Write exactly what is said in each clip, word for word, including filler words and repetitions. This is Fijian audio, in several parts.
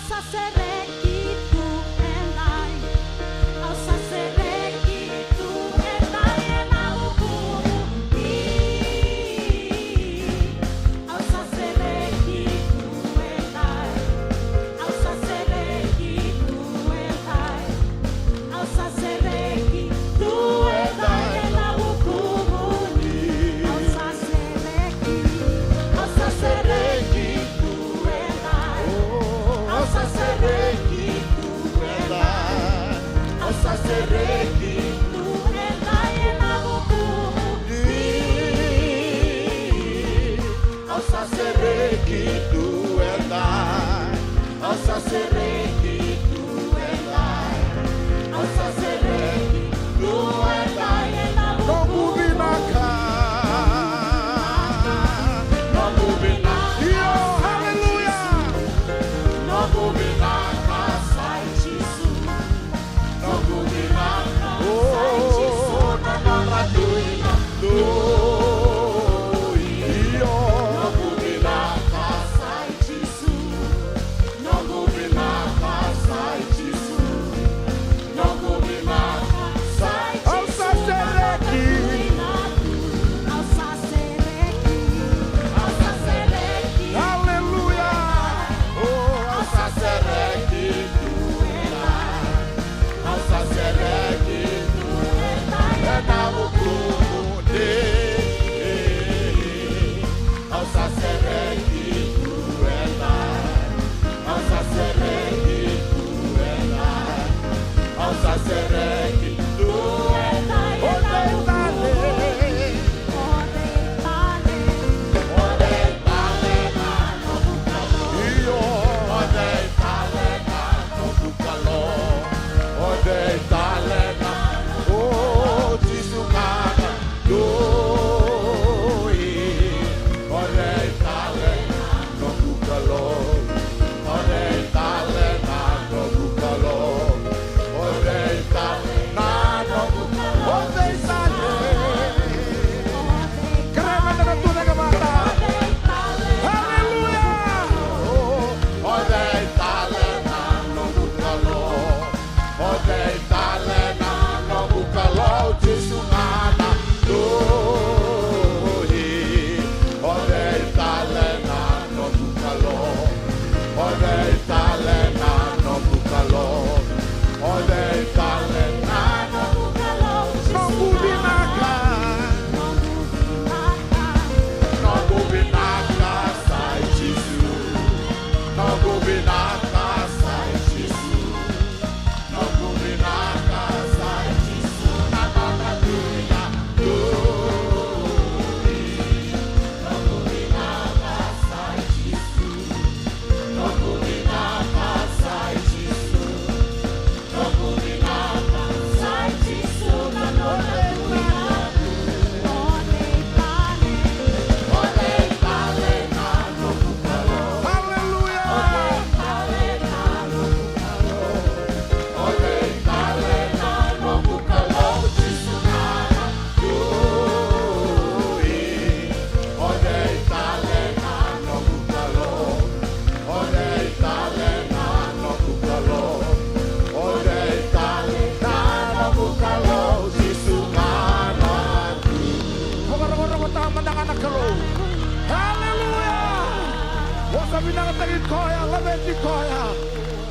Sa sereki tu edai, au sa sereki tu edai ena vukumuni. Au sa sereki tu edai, au sa sereki tu edai, au sa sereki tu edai ena vukumuni. Au sa sereki, au sa sereki tu edai. Au sa sereki tu edai. Au sa sereki tu edai ena vukumuni. Au sa sereki tu edai. Au sa sereki tu edai. Au sa sereki tu edai ena vuku. Noqu vinaka. Noqu vinaka. Io, haleluya. Noqu vinaka sa i Jisu. Noqu vinaka sa i Jisu. Na nona Tui na Tui. Io. Noqu vinaka sa i Jisu. Noqu vinaka sa i Jisu. Noqu vinaka sa i Jisu. Au sa sereki. Au sa sereki. Au sa sereki. Haleluya. O, au sa sereki tu edai. Au sa sereki tu edai ena vukumuni. Au sa sereki tu edai. Au sa sereki tu edai. Au sa sereki tu edai. O cei tale? O cei tale? O cei tale na noqu Kalou? Io. O cei tale na noqu Kalou? O cei tale na, o Jisu ga na Tui. O cei tale na noqu Kalou? O cei tale na noqu Kalou? O cei tale na noqu Kalou? O cei tale? Kerea meda na tucake vata. Haleluya. O cei tale na noqu Kalou? O cei tale na noqu Kalou? Jisu ga na Tui. O cei tale na noqu Kalou? O cei tale na noqu Kalou? O cei tale na noqu Kalou? Noqu vinaka. Noqu vinaka sa i Jisu. Noqu vinaka sa i Jisu. Noqu vinaka sa i Jisu, na nona Tui na Tui. Noqu vinaka sa i Jisu. Noqu vinaka sa i Jisu. Noqu vinaka sa i Jisu, na nona Tui na Tui. O cei tale, o cei tale na noqu Kalou? Haleluya. O cei tale na noqu Kalou? O cei tale na noqu Kalou? Jisu ga na Tui. O cei tale na noqu Kalou? O cei tale na noqu Kalou? O cei tale na noqu Kalou? Jisu ga na Tui. Vakarokorokotaka mada ga na Kalou. Haleluya. Vosa vinakataki koya, laveti koya.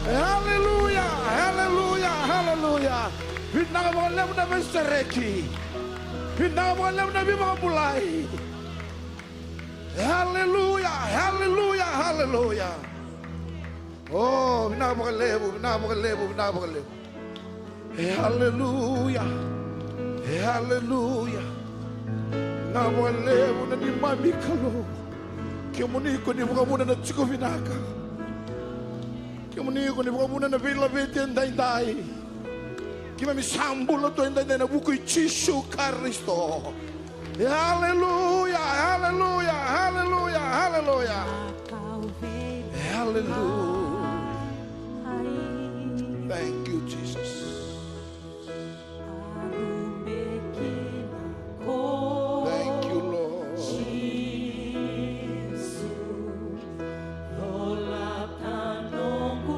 Haleluya, haleluya, haleluya. Vinaka vakalevu na veisereki. Vinaka vakalevu na veivakabulai. Haleluya, haleluya, haleluya. O, vinaka vakalevu, vinaka vakalevu, vinaka vakalevu. E haleluya, e haleluya. Vinaka vakalevu na neimami Kalou. Kemuni ko ni vakavuna na tiko vinaka. Kemuni ko ni vakavuna na veilaveti edaidai. Keimami sa bula tu edaidai ena vuku i Jisu Karisito. Haleluya, haleluya, haleluya, haleluya. Haleluya. Thank you, Jesus. Thank you, Lord. Jisu, colata noqu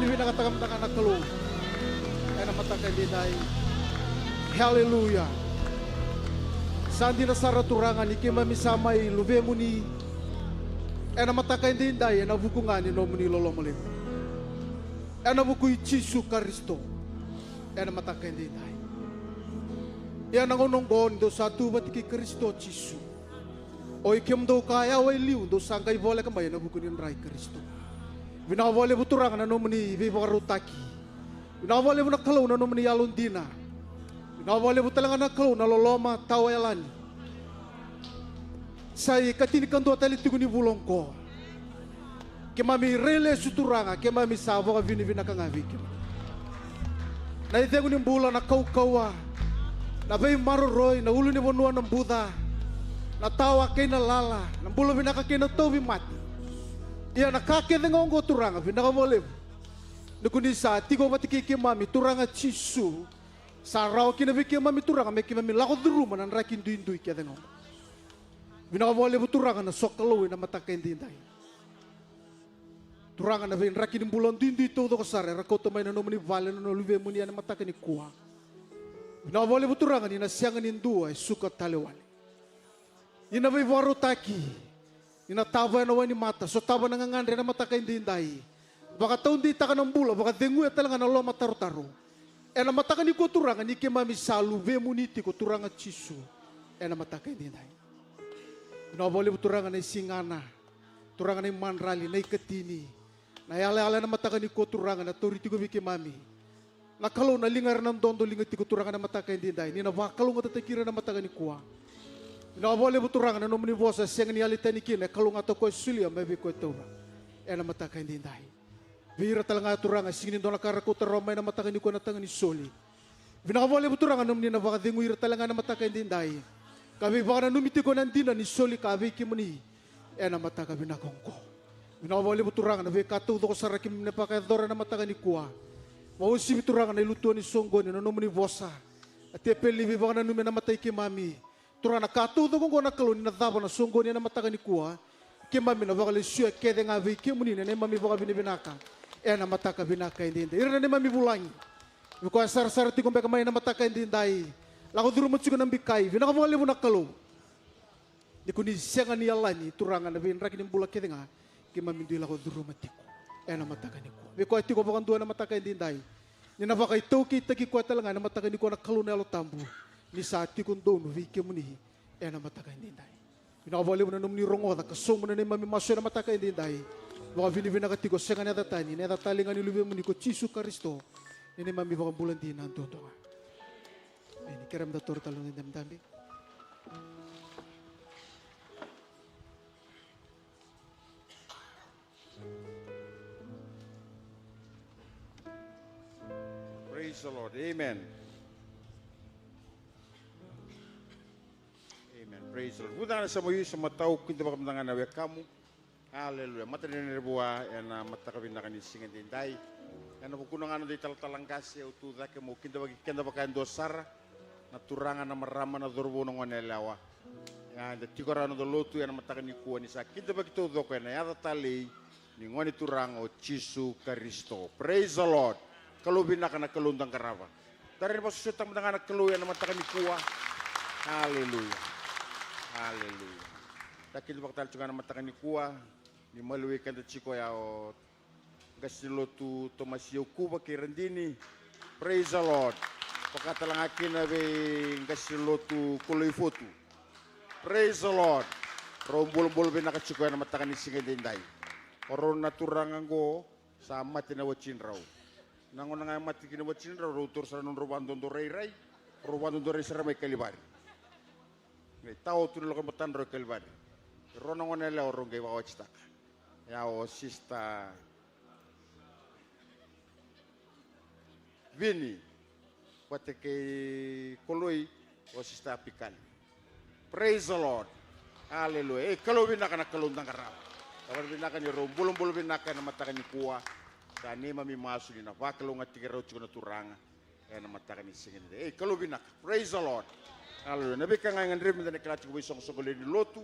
Ni vinakataka mada ga na Kalou ena mataka edaidai. Haleluya. Sa dina sara Turaga ni keimami sa mai luvemuni ena mataka edaidai ena vuku ga ni nomuni loloma levu. Ena vuku i Jisu Karisito ena mataka edaidai. Ia na gauna oqo ni dou sa tu vata kei Karisito Jisu. Oi kemudou ka yawa e liu dou sa qai voleka mai ena vuku ni dra i Karisito. Vinaka vakalevu Turaga na nomuni veivakarautaki. Vinaka vakalevu na Kalou na nomuni yalodina. Vinaka vakalevu tale ga na Kalou na loloma tawa yalani. Sa ikatini kadua tale tiko ni vula oqo. Keimami rai lesu Turaga, keimami sa vakavinavinaka ga vei kemuni. Na icegu ni bula, na kaukauwa, na veimaroroi, na ulunivanua, na buca, na tawa kei na lala, na bula vinaka kei na tauvimate. Ia na ka kece ga oqo Turaga, vinaka vakalevu. Ni ko ni sa tiko vata kei keimami Turaga Jisu, sa rawa kina vei keimami Turaga me keimami lako curuma na draki duidui kece ga oqo. Vinaka vakalevu Turaga na sokalou ena mataka edaidai. Turaga na veidraki ni bula duidui taucoko sara era kauta mai na nomuni vale na luvemuni ena mataka nikua. Vinaka vakalevu Turaga ni na sega ni dua e suka tale wale. Ni na veivakarautaki, ni na tava ena wainimata, sotava na gagadre ena mataka edaidai. Vakataudeitaka na bula, vakaceguya tale ga na loma tarotaro. Ena mataka nikua Turaga ni keimami sa luvemuni tiko Turaga Jisu. Ena mataka edaidai. Vinaka vakalevu Turaga na isigana, Turaga na imadrali, na ikatini, na yalayala ena mataka nikua Turaga na tauri tiko vei keimami. Na Kalou na liga era na dodo liga tiko Turaga na mataka edaidai. Ni na vakalougatataki ira na mataka nikua. Vinaka vakalevu Turaga na nomuni vosa e sega ni yali tani kina, e kalougata o koya e solia mai vei koya e taura. Ena mataka edaidai. Vei ira tale ga Turaga e sega ni dua na ka era kauta rawa mai na mataka nikua na taga ni soli. Vinaka vakalevu Turaga nomuni na vakacegui ira tale ga na mataka edaidai. Ka veivakananumi tiko na dina ni soli ka vei kemuni. Ena mataka vinaka oqo. Vinaka vakalevu Turaga na veika taucoko sara keimami na vakayacora ena mataka nikua. Vakauasivi Turaga na ilutua ni soqoni na nomuni vosa. Na tepeli ni veivakananumi ena matai keimami. Turaga na ka taucoko oqo na Kalou ni na cava na soqoni ena mataka nikua. Keimami na vakalesuya kece ga vei kemuni na neimami vakavinavinaka. Ena mataka vinaka edaidai. Ira na neimami vulagi. Vei koya sarasara tiko beka mai ena mataka edaidai. Lako curuma tiko na bikai. Vinaka vakalevu na Kalou. Ni ko ni sega ni yalani Turaga na veidraki ni bula kece ga. Keimami dui lako curuma tiko. Ena mataka nikua. Vei koya tiko vakadua ena mataka edaidai. Ni na vakaitaukeitaki koya tale ga ena mataka nikua na Kalou na Yalo Tabu. Ni sa tiko donu vei kemuni. Ena mataka edaidai. Vinaka vakalevu na nomuni rogoca ka sauma na neimami masu ena mataka edaidai. Vakavinavinaka tiko sega na yaca tani, na yaca talei ga ni luvemuni ko Jisu Karisito. Na neimami vakabula dina duadua ga. Emeni. Kerea meda taura tale na idabedabe. Praise the Lord. Amen. Amen. Praise the Lord. Vuta na sa mo yu sa matau kidavaka mada ga na wekamu. Aleluya. Mata ni rere vua ena mataka vinaka ni siga edaidai. Ena vukuna ga na noda italatala qase, au tu cake mo kidavaki keda vaka e dua sara. Na turaga, na marama, na cauravou, na gone yalewa. Ia, eda tiko rawa ena noda lotu ena mataka nikua ni sa kidavaki taucoko ena yaca talei ni Gone Turaga o Jisu Karisito. Praise the Lord. Kalou vinaka na Kalou da qarava. Tara ni vakasusuataka mada ga na Kalou ena mataka nikua. Aleluya. Aleluya. Da kidavaka tale tiko ga ena mataka nikua. Ni maliwai keda tiko ya o Qasilotu Tomasi Yaukuva kei Radini. Praise the Lord. Vaka tale ga kina vei Qasilotu Koloifotu. Praise the Lord. Rau bulabula vinaka tiko ena mataka ni siga edaidai. O rau na turaga qo sa mate na watidrau. Na gauna ga e mate kina watidrau, rau taura sara na nodrau vadodo rairai. Rau vadodo rai sara mai Kalivari. Qai tao tu na lako e matadrau e Kalivari. Rau na gone yalewa rau qai vakawatitaka. Ya o Sister Vini vata kei Koloi, o Sister Pikali. Praise the Lord. Aleluya. E, Kalou vinaka na Kalou da qarava. Kalou vinaka ni rau bulabula vinaka ena mataka nikua. Sa neimami masu ni na vakalougatataki rau tiko na Turaga. Ena mataka ni siga ni, ei, Kalou vinaka. Praise the Lord. Aleluya. Na veika ga e gadrevi meda na kila tiko vei soqosoqo lewe ni lotu.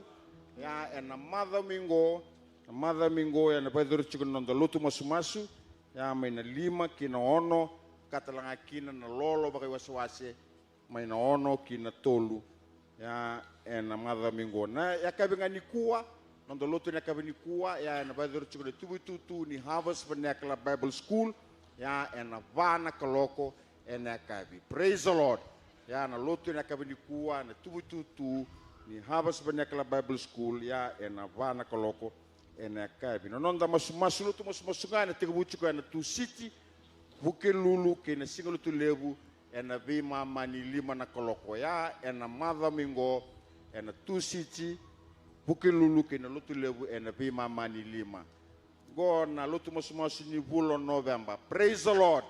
Ia, ena macawa mai qo, na macawa mai qo, ena vakayacori tiko na noda lotu masumasu. Ia mai na lima ki na ono, ka tale ga kina na lolo vakaiwasewase mai na ono ki na tolu. Ia ena macawa mai qo, na yakavi ga nikua, noda lotu ena yakavi nikua, ia ena vakayacori tiko na tuvaitutu ni Harvest Vernacular Bible School. Ia ena va na kaloko ena yakavi. Praise the Lord. Ia na lotu ena yakavi nikua, na tuvaitutu ni Harvest Vernacular Bible School, ia ena va na kaloko ena yakavi. Na noda masumasu, lotu masumasu ga ena tekivu tiko ena Tusiti, Vukelulu kei na Siga Lotulevu ena veimama ni lima na kaloko. Ia ena macawa mai qo, ena Tusiti, Vukelulu kei na Lotulevu ena veimama ni lima. Qo na lotu masumasu ni vula o Noveba. Praise the Lord.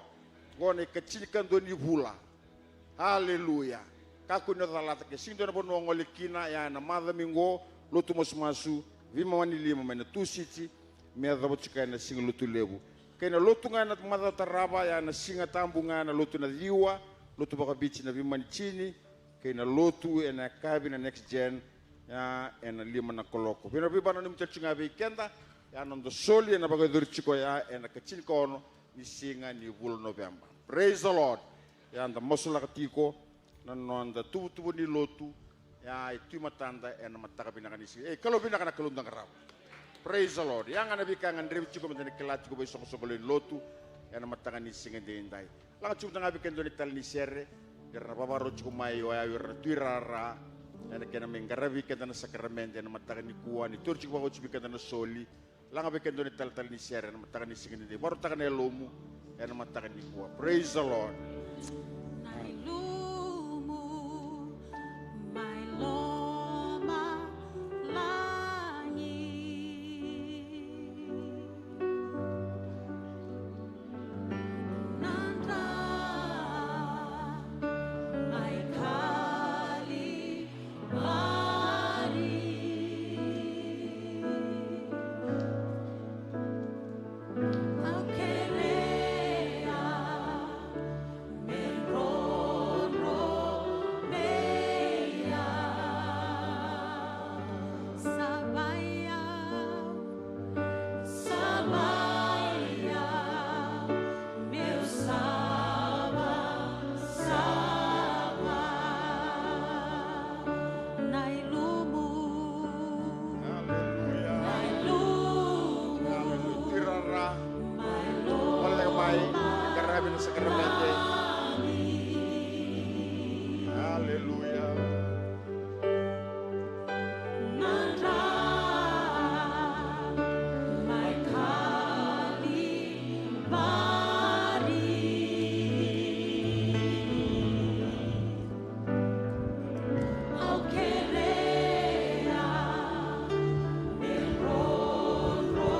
Qo na ikatinikadua ni vula. Aleluya. Kakua ni o calata, ke sega ni dua na vanua o gole kina, ia ena macawa mai qo, lotu masumasu, veimama ni lima mai na Tusiti me yacova tiko ena Siga Lotulevu. Kei na lotu ga ena macawa tarava, ia na Siga Tabu ga na lotu na ciwa, lotu vakaviti na veimama ni tini, kei na lotu ena yakavi na Next Gen, ia ena lima na kaloko. Vinaka, veivakananumi tale tiko ga vei keda, ia noda soli ena vakayacori tiko ia ena katinikaono ni siga ni vula o Noveba. Praise the Lord. Ia da masulaka tiko na noda tuvatuva ni lotu, ia e tu e matada ena mataka vinaka ni siga. E, Kalou vinaka na Kalou da qarava. Praise the Lord. Ia ga na veika e gadrevi tiko meda na kila tiko vei soqosoqo lewe ni lotu ena mataka ni siga edaidai. Laga tiko mada ga vei keda dua na itali ni sere, era na vavarau tiko mai o yau, era na tuirara ena kena mai qaravi keda na sakaramede ena mataka nikua, ni tauri tiko vakaoti vei keda na soli. Laga vei keda dua na italetale ni sere ena mataka ni siga edaidai. Vakarautaka na yalomu ena mataka nikua. Praise the Lord. Na ilumu mai lomalagi. Na dra mai Kalivari. Au kerea me drodro vei au. Sa vaya, sa vaya, meu sava, sava. Na ilumu. Aleluya. Na ilumu. Aleluya. Tuirara. Voleka mai, qaravi na sakaramede. Aleluya. Na dra mai Kalivari. Au kerea me drodro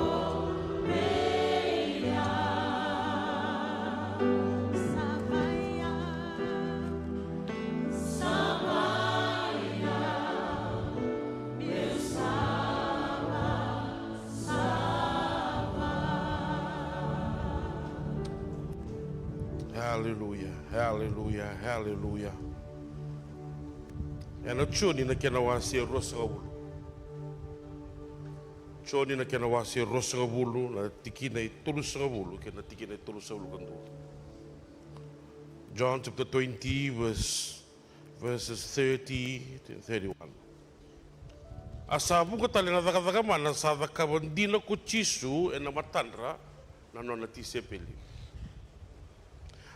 vei au. Sa vaya, sa vaya, meu sava, sava. Aleluya, aleluya, aleluya. Ena Joni na kena wase ruasagavulu. Joni na kena wase ruasagavulu, na tikina e tolusagavulu kei na tikina e tolusagavulu ka dua. John chapter twenty, verse, verses thirty to thirty-one. A sa vuqa tale na cakacaka mana sa cakava dina ko Jisu ena matadra na nona tisaipeli.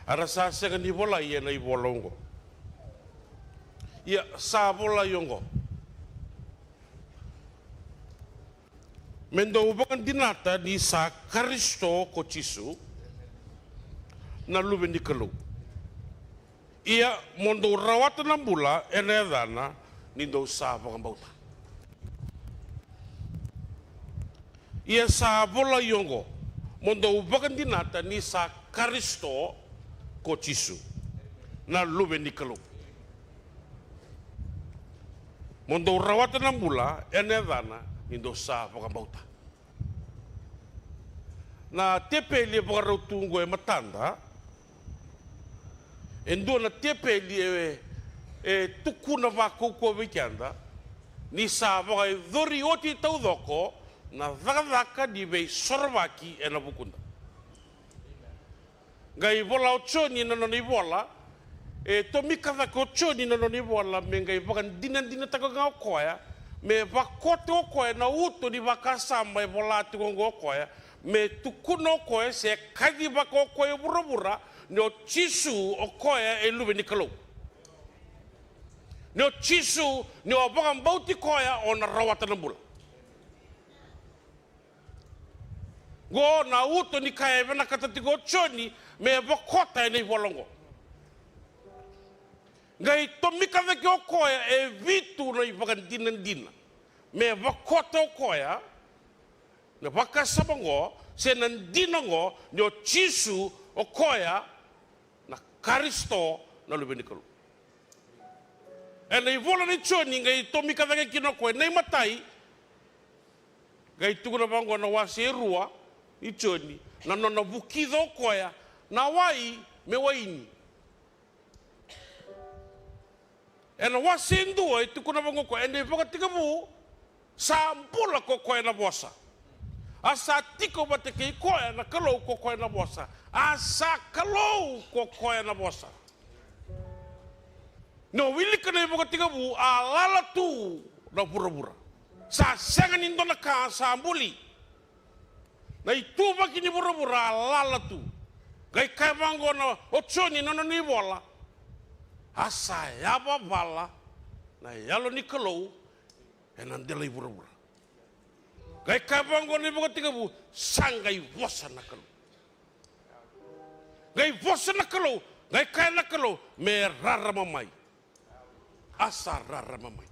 A ra sa sega ni volai ena ivola oqo. Ia sa volai oqo: Me dou vakadinata ni sa Karisito ko Jisu, na Luve ni Kalou. Ia mo dou rawata na bula ena yacana ni dou sa vakabauta. Ia sa volai oqo: Mo dou vakadinata ni sa Karisito ko Jisu, na Luve ni Kalou. Mo dou rawata na bula ena yacana ni dou sa vakabauta. Na tepeli e vakarau tu oqo e matada, e dua na tepeli e, e tukuna vakaukauwa vei keda ni sa vakayacori oti taucoko na cakacaka ni veisorovaki ena vukuda. Qai vola o Joni na nona ivola, e tomika cake o Joni na nona ivola me qai vakadinadinataka ga o koya, me vakota o koya na uto ni vakasama e vola tiko oqo o koya, me tukuna o koya se kacivaka o koya e vuravura ni o Jisu o koya e Luve ni Kalou. Ni o Jisu, ni o vakabauti koya o na rawata na bula. Qo na uto ni ka e vinakata tiko o Joni me vakota ena ivola oqo. Qai tomika cake o koya e vitu na ivakadinadina me vakota o koya na vakasama oqo, se na dina oqo, ni o Jisu o koya na Karisito, na Luve ni Kalou. Ena ivola nei Joni qai tomika cake kina o koya, na imatai, qai tukuna vaqo na wase e rua ni Joni, na nona vukica o koya na wai me waini. Ena wase e dua e tukuna vaqo o koya, ena ivakatekivu sa bula ko koya na Vosa. A sa tiko vata kei koya na Kalou ko koya na Vosa. A sa Kalou ko koya na Vosa. Ni o wilika na ivakatekivu, a lala tu na vuravura. Sa sega ni dua na ka sa buli. Na ituvaki ni vuravura a lala tu. Qai kaya vaqo na o Joni na nona ivola, a sa yavavala na Yalo ni Kalou ena dela i vuravura. Qai kaya vaqo na ivakatekivu, sa qai vosa na Kalou. Qai vosa na Kalou, qai kaya na Kalou, me rarama mai. A sa rarama mai.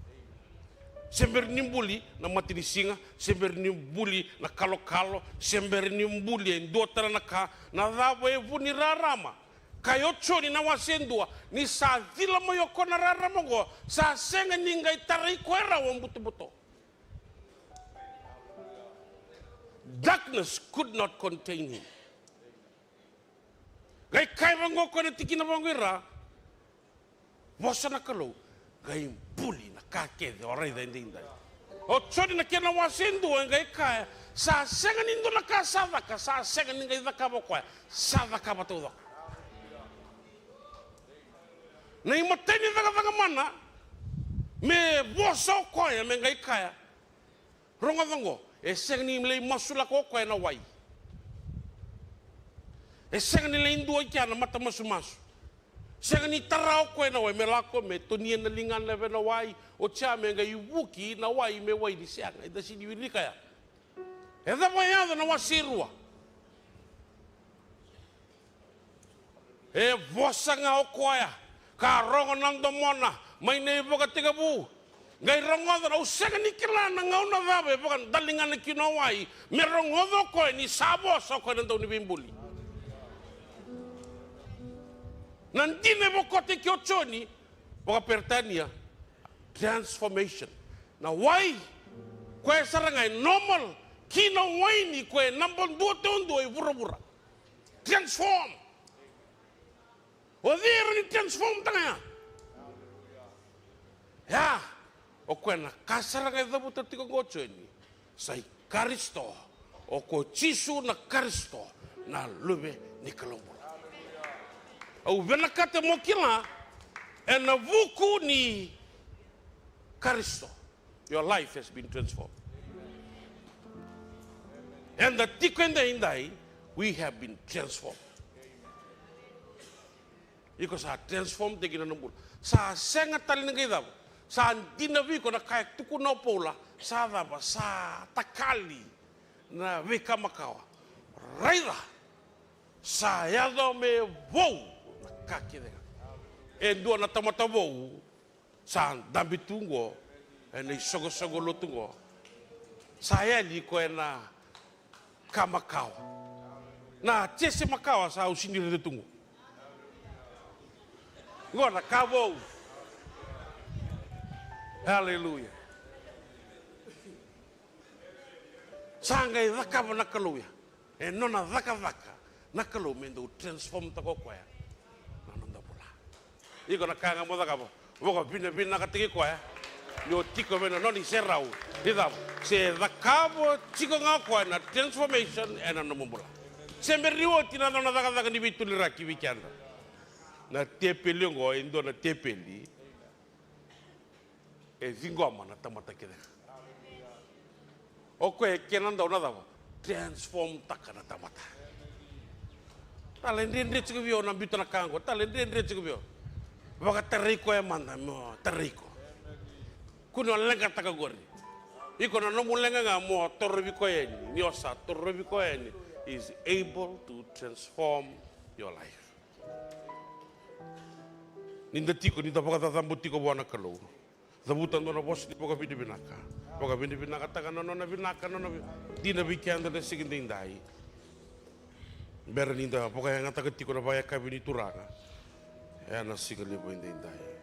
Se bera ni buli na matanisiga, se bera ni buli na kalokalo, se bera ni buli e dua tale na ka, na cava e vu ni rarama? Kaya o Joni na wase e dua, ni sa cila mai o koya na rarama oqo, sa sega ni qai tarai koya rawa o butobuto. Darkness could not contain him. Qai kaya vaqo o koya na tikina vaqo i ra, vosa na Kalou, qai buli na ka kece o raica edaidai. O Joni na kena wase e dua e qai kaya, sa sega ni dua na ka sa caka, sa sega ni qai cakava o koya, sa cakava taucoko. Na imatai ni cakacaka mana, me vosa o koya me qai kaya, rogoca oqo, e sega ni lai masulaka o koya na wai. E sega ni lai dua i kea na matamasumasu. Sega ni tara o koya na wai me lako me tonia na ligana vei na wai, oti ya me qai vuki na wai me wai ni sega. E da sini wilika ya. E cava e yaco na wase e rua? E vosa ga o koya, ka rogo na domona, mai na ivakatekivu. Qai rogoca, au sega ni kila na gauna cava e vakadaligana kina o wai, me rogoca o koya ni sa vosa o koya na dauniveibuli. Na dina e vakota kei o Joni, vakaperitania, transformation. Na wai, koya sara ga e normal, ki na waini koya e naba dua taudua e vuravura. Transform. O cei e rawa ni transform taka ya? Ya, o koya na ka sara ga e cavuta tiko oqo o Joni. Sa i Karisito, o ko Jisu na Karisito, na Luve ni Kalou bula. Au vinakata mo kila, ena vuku ni Karisito, your life has been transformed. Eda tiko edaidai, we have been transformed. Iko sa transform taki na nomu bula. Sa sega tale ni qai cava. Sa dina vei iko na ka e tukuna o Paula. Sa cava, sa takali na veika makawa. Raica, sa yaco me vou na ka kece ga. E dua na tamata vou sa dabe tu qo ena isoqosoqo lotu qo. Sa yali iko ena ka makawa. Na jese makawa sa au sini raica tu qo. Qo na ka vou. Aleluya. Sa qai cakava na Kalou ya. E nona cakacaka na Kalou me dau transform taka o koya na noda bula. Iko na ka ga mo cakava, vakavinavinakataki koya ni o tiko vei na nona iserau. Ni cava, se cakava tiko ga o koya na transformation ena nomu bula. Se bera ni oti na nona cakacaka ni veituliraki vei keda. Na tepeli oqo e dua na tepeli e ciqoma na tamata kece ga. O koya e kena dau na cava? Transform taka na tamata. Tale dredre tiko vei au na biuta na ka oqo, tale dredre tiko vei au. Vakatarai koya mada mo tarai iko. Kua ni o leqataka qori. Iko na nomu leqa ga mo torovi koya yani. Ni o sa torovi koya yani, is able to transform your life. Ni da tiko, ni da vakacacabo tiko vua na Kalou. Cavuta dua na vosa ni vakavinavinaka. Vakavinavinakataka na nona vinaka, na nona vi-, dina vei keda na siga daidai. Bera ni da vakayagataka tiko na vakayakavi ni Turaga ena siga levu edaidai.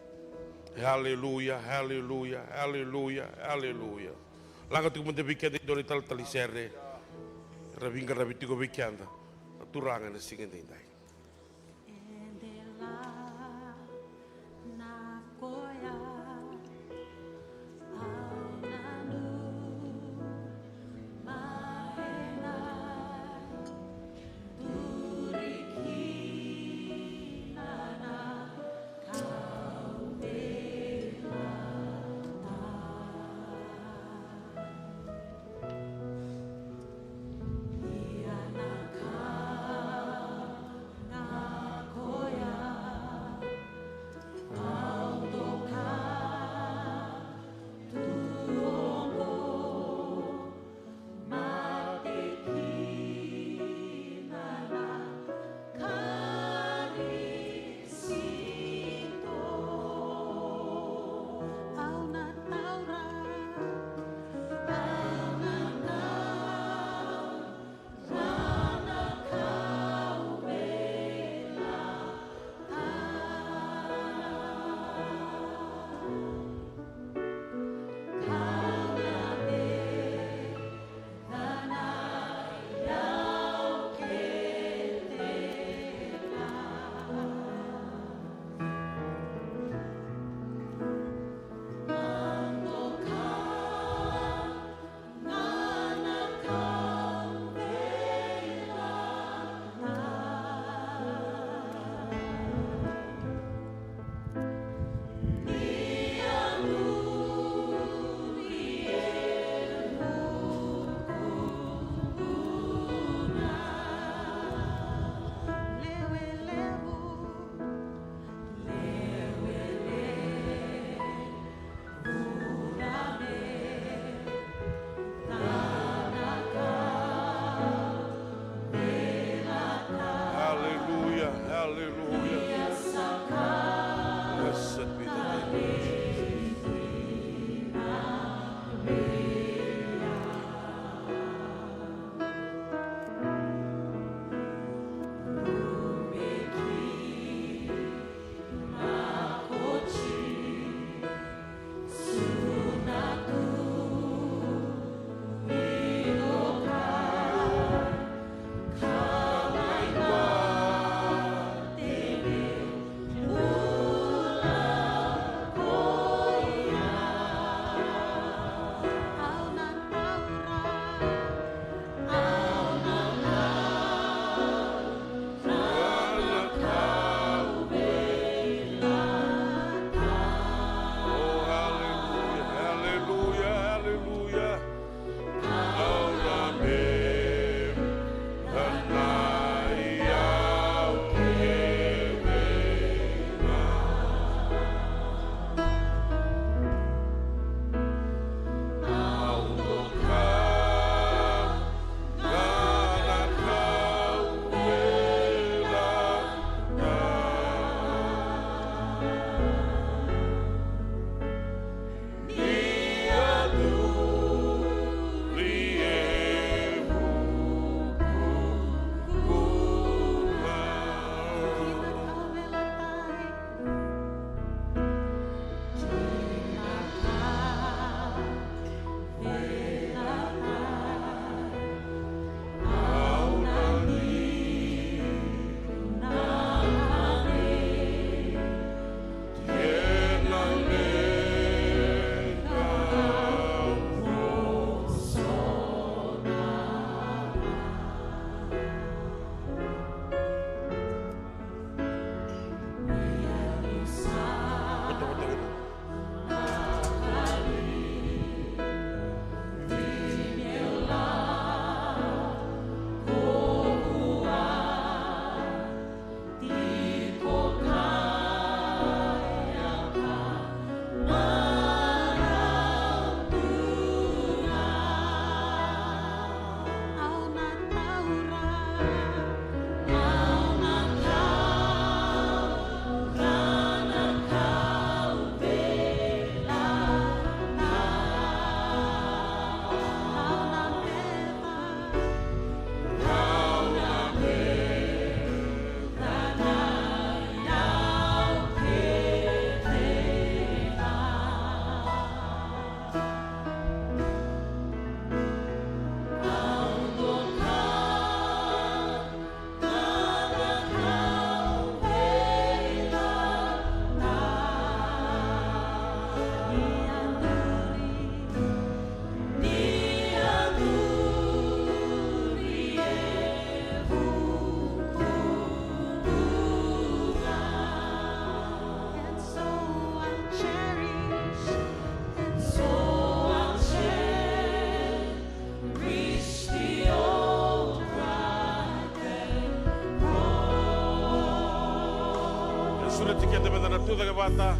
Aleluya, aleluya, aleluya, aleluya. Laga tiko mada vei keda e dua na italatala ni sere. Era veiqaravi tiko vei keda na Turaga ena siga edaidai. Aleluya, aleluya. Blessed be the name of Jesus. Sureti keda meda na tucake vata.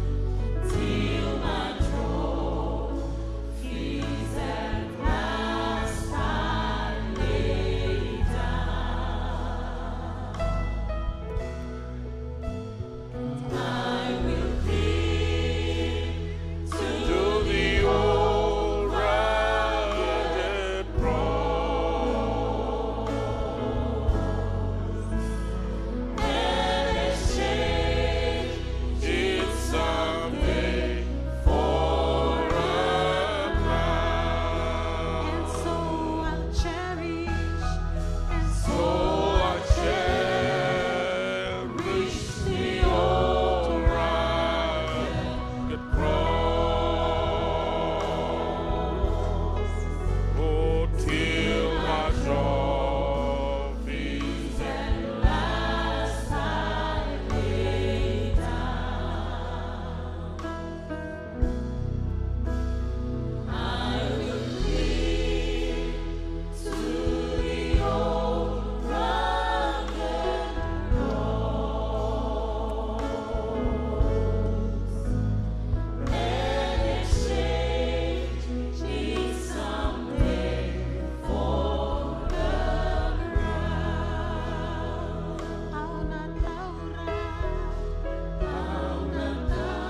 To the old rugged cross. An exchange in some way for a crown. And so I'll cherish, and so I'll cherish the old rugged cross. Oh, till my trophies at last I lay down. I will cling to the old rugged cross and exchange it someday for a crown. Au na taura, au na taura.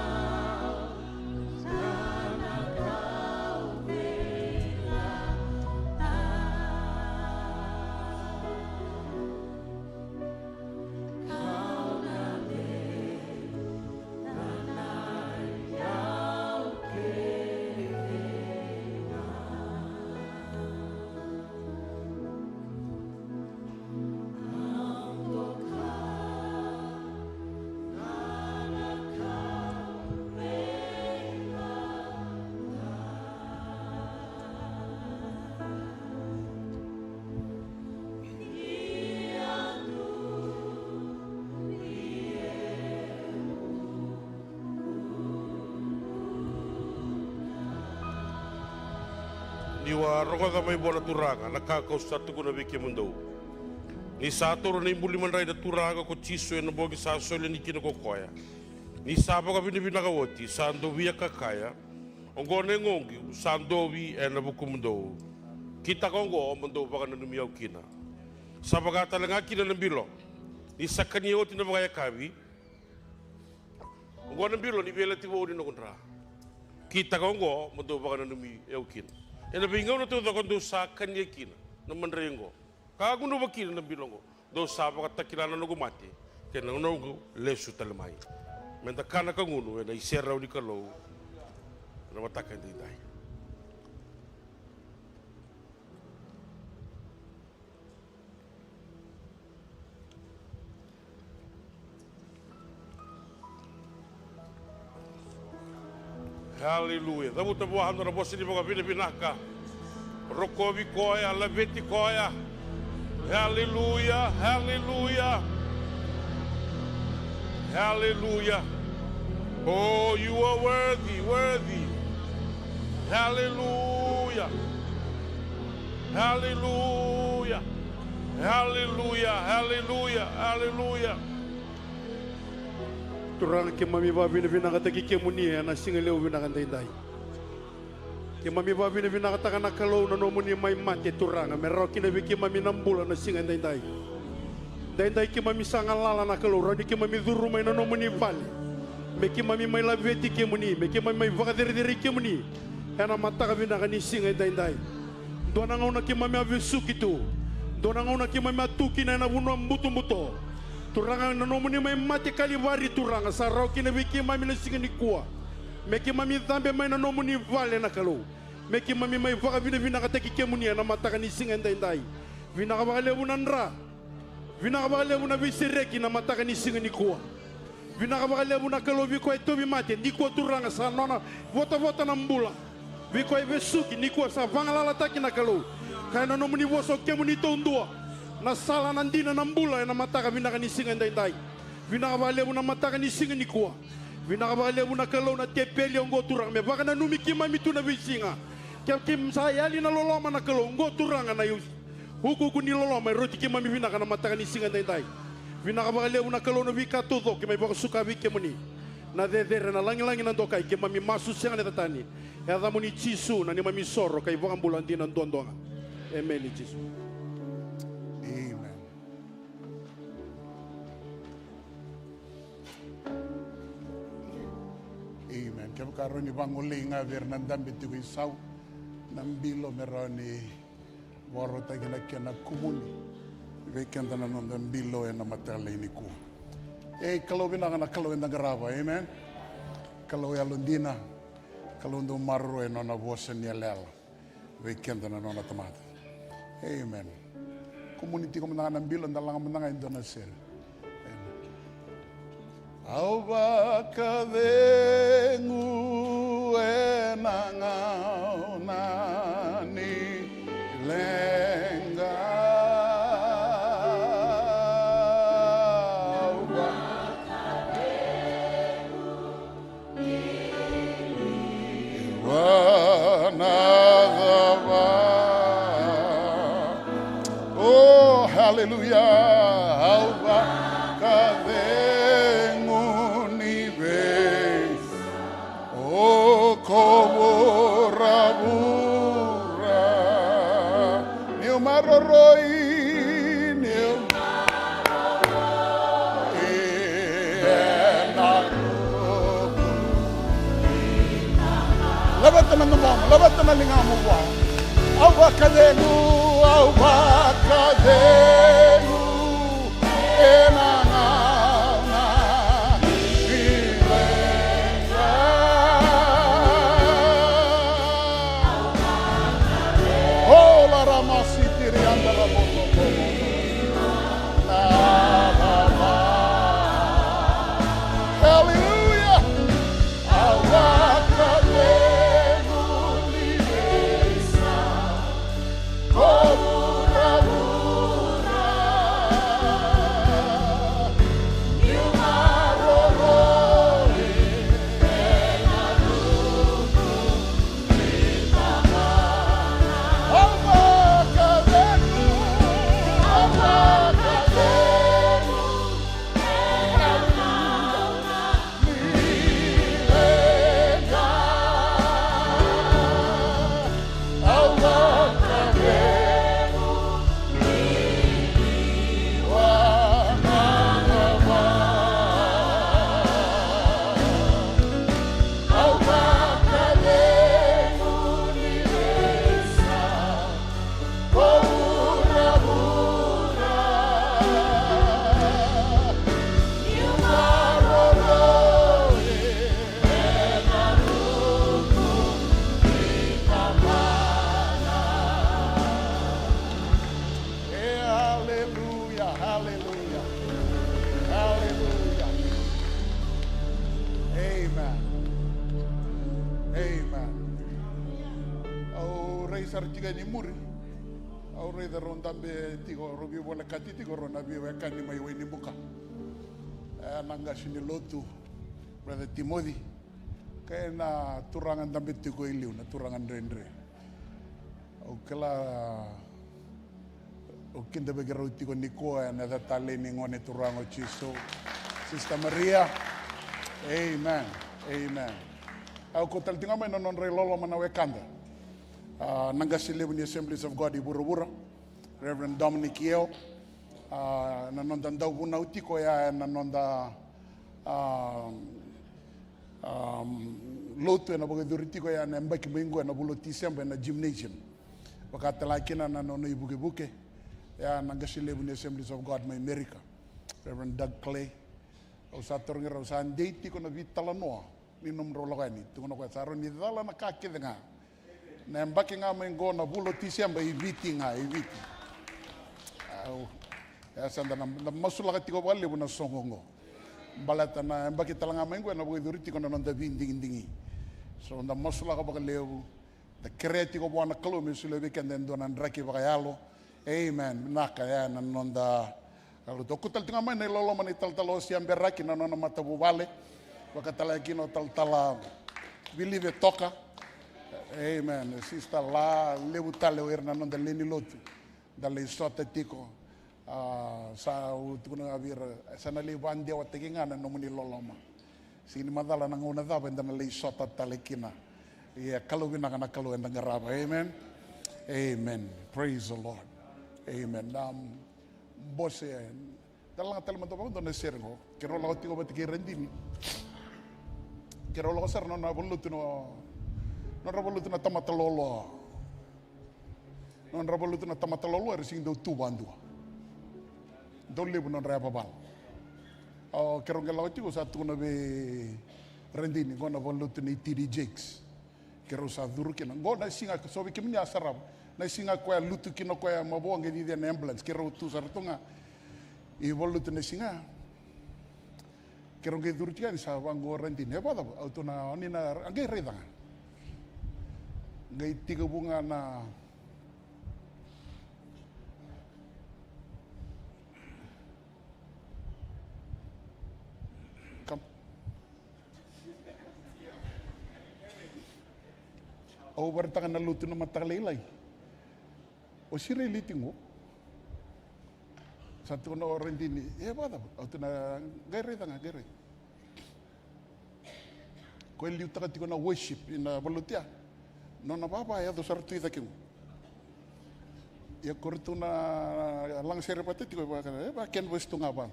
Niu a rogoca mai vua na Turaga na ka kau sa tukuna vei kemudou. Ni sa taura na ibuli madrai na Turaga ko Jisu ena bogi sa soli yani kina ko koya. Ni sa vakavinavinaka oti, sa dovia ka kaya, oqo na yagoqu sa dovi ena vukumudou. Kitaka oqo mo dou vakananumi au kina. Sa vaka tale ga kina na bilo. Ni sa kania oti na vakayakavi, oqo na bilo ni veiyalayalati vou ni noqu dra. Kitaka oqo mo dou vakananumi au kina. Ena veigauna taucoko dou sa kania kina na madrai oqo, ka gunuva kina na bilo oqo, dou sa vakatakila na noqu mate kei na noqu lesu tale mai. Meda kana ka gunu ena iserau ni Kalou ena mataka edaidai. Haleluya. Cavuta vua na vosa ni vakavinavinaka. Rokovi koya, laveti koya. Haleluya, haleluya. Haleluya. Oh, you are worthy, worthy. Haleluya. Haleluya. Haleluya. Haleluya. Haleluya. Turaga, keimami vakavinavinakataki kemuni ena siga levu vinaka edaidai. Keimami vakavinavinakataka na Kalou na nomuni mai mate, Turaga, me rawa kina vei keimami na bula na siga edaidai. Daidai keimami sa galala na Kalou, rawa ni keimami curu mai na nomuni vale. Me keimami mai laveti kemuni, me keimami mai vakacerecerei kemuni ena mataka vinaka ni siga edaidai. Dua na gauna keimami a vesuki tu. Dua na gauna keimami a tu kina ena vanua butobuto. Turaga, na nomuni mai mate Kalivari, Turaga, sa rawa kina vei keimami na siga nikua. Me keimami cabe mai na nomuni vale na Kalou. Me keimami mai vakavinavinakataki kemuni ena mataka ni siga edaidai. Vinaka vakalevu na dra. Vinaka vakalevu na veisereki na mataka ni siga nikua. Vinaka vakalevu na Kalou vei koya e tauvimate, nikua Turaga sa nona votavota na bula. Vei koya e vesuki, nikua sa vagalalataki na Kalou. Kaya na nomuni vosa o kemuni taudua na sala, na dina, na bula ena mataka vinaka ni siga edaidai. Vinaka vakalevu na mataka ni siga nikua. Vinaka vakalevu na Kalou na tepeli oqo Turaga me vakananumi keimami tu na veisiga. Ke, ke sa yali na loloma na Kalou oqo Turaga na iusi. Ukuuku ni loloma e rauti keimami vinaka na mataka ni siga edaidai. Vinaka vakalevu na Kalou na veika taucoko, keimami vakasuka vei kemuni na cecere, na lagilagi, na dokai, keimami masu sega ni ca tani. E yacamuni Jisu na neimami isoro ka iVakabula dina duadua ga. Emeni Jisu. Amen. Amen. Kevaka rawa ni vagolei ga vei ira na dabe tiko i sau na bilo me rawa ni vakarautaki na kena kumuni vei keda na noda bilo ena mataka lailai nikua. Ei, Kalou vinaka na Kalou eda qarava, amen. Kalou yalodina, Kalou dau maroroi ena nona vosa ni yalayala vei keda na nona tamata. Amen. Kumuni tiko mada ga na bilo, da laga mada ga e dua na sere. Au vakacegu ena gauna ni leqa. Au vakacegu. Vua na cava? Oh, hallelujah. Au vakacegu ni vei o ko vuravura. Niu maroroi, niu maroroi ena ruku. Laveta na domomu, laveta na ligamu vua. Au vakacegu, au vakacegu. Ena gauna ni leqa. O la ra masitiri anda ra bono bono. Na baba. Hallelujah. Au vakacegu ni veisa. E, hallelujah, hallelujah, hallelujah. Amen. Amen. Au rai sara tiko yani muri. Au raica rau dabe tiko, rau veivolekati tiko rau na veiwekani mai Wainibuka. E, na qase ni lotu, Brother Timothy. Kei na turaga dabe tiko e liu, na turaga dredre. Au kila, au kidavaki rau tiko nikua ena yaca talei ni Gone Turaga o Jisu. Sister Maria. Amen. Amen. Au kauta tale tiko ga mai na nodra iloloma na wekada. A, na qase levu ni Assemblies of God i vuravura, Reverend Dominic Yeo. A, na noda dau vunau tiko ya ena noda, a, a, lotu ena vakayacori tiko ya na yabaki mai qo ena vula o Tiseba ena gymnasium. Vaka tale ga kina na nona ivukevuke ya na qase levu ni Assemblies of God mai Amerika, Reverend Doug Clay. Au sa tarogi rau, sa dei tiko na veitalanoa ni nomudrau lako yani. Tukuna o koya sa rawa ni cala na ka kece ga. Na yabaki ga mai qo na vula o Tiseba i Viti ga, i Viti. Au, e sa da na, da masulaka tiko vakalevu na soqo qo. Baleta na yabaki tale ga mai qo ena vakayacori tiko na noda veidigidigi. So da masulaka vakalevu. Da kerea tiko vua na Kalou me solia vei keda e dua na draki vakayalo. Amen. Vinaka ya na noda. Au kauta tale tiko ga mai na iloloma na italatala o Sia Beraki, na nona matavuvale. Vaka tale ga kina o talatala Vilive Toka. Amen. Sister La, levu tale o ira na noda lewe ni lotu. Da lai sota tiko. A, sa au tukuna ga vei ira, sa na lai vakadewataki ga na nomuni loloma. Sega ni macala na gauna cava eda na lai sota tale kina. Ia, Kalou vinaka na Kalou eda qarava. Amen. Amen. Praise the Lord. Amen. Na bose, da laga tale mada vakadua na sere qo. Keirau lako tiko vata kei Radini. Keirau lako sara na nona valenilotu na, nodra valenilotu na tamata loaloa. Nodra valenilotu na tamata loaloa era sega ni dau tu vakadua. Dau levu nodra yavavala. O, keirau qai lako tiko, sa tukuna vei Radini, qo na valenilotu nei T D Jakes. Keirau sa curu kina. Qo na siga, so vei kemuni a sarava. Na siga koya lutu kina o koya, mavoa, qai cici ena ambulance. Keirau tu sara tu ga i valenilotu na siga. Keirau qai curu tiko yani, sa vaqo o Radini. E vakacava? Au tukuna, o ni na, a, qai raica ga. Qai tekivu ga na Kam-, au vakaraitaka na lotu na mataka lailai. O Siraeli tiko qo. Sa tukuna o Radini, e vakacava? Au tukuna, qai raica ga, qai raica. Ko e liutaka tiko na worship ina valenilotu ya. Nona vava e yaco sara tu i cake qo. Ia ko ratou na lagasere vata tiko, e vaka, e vaka canvas tu ga vaka.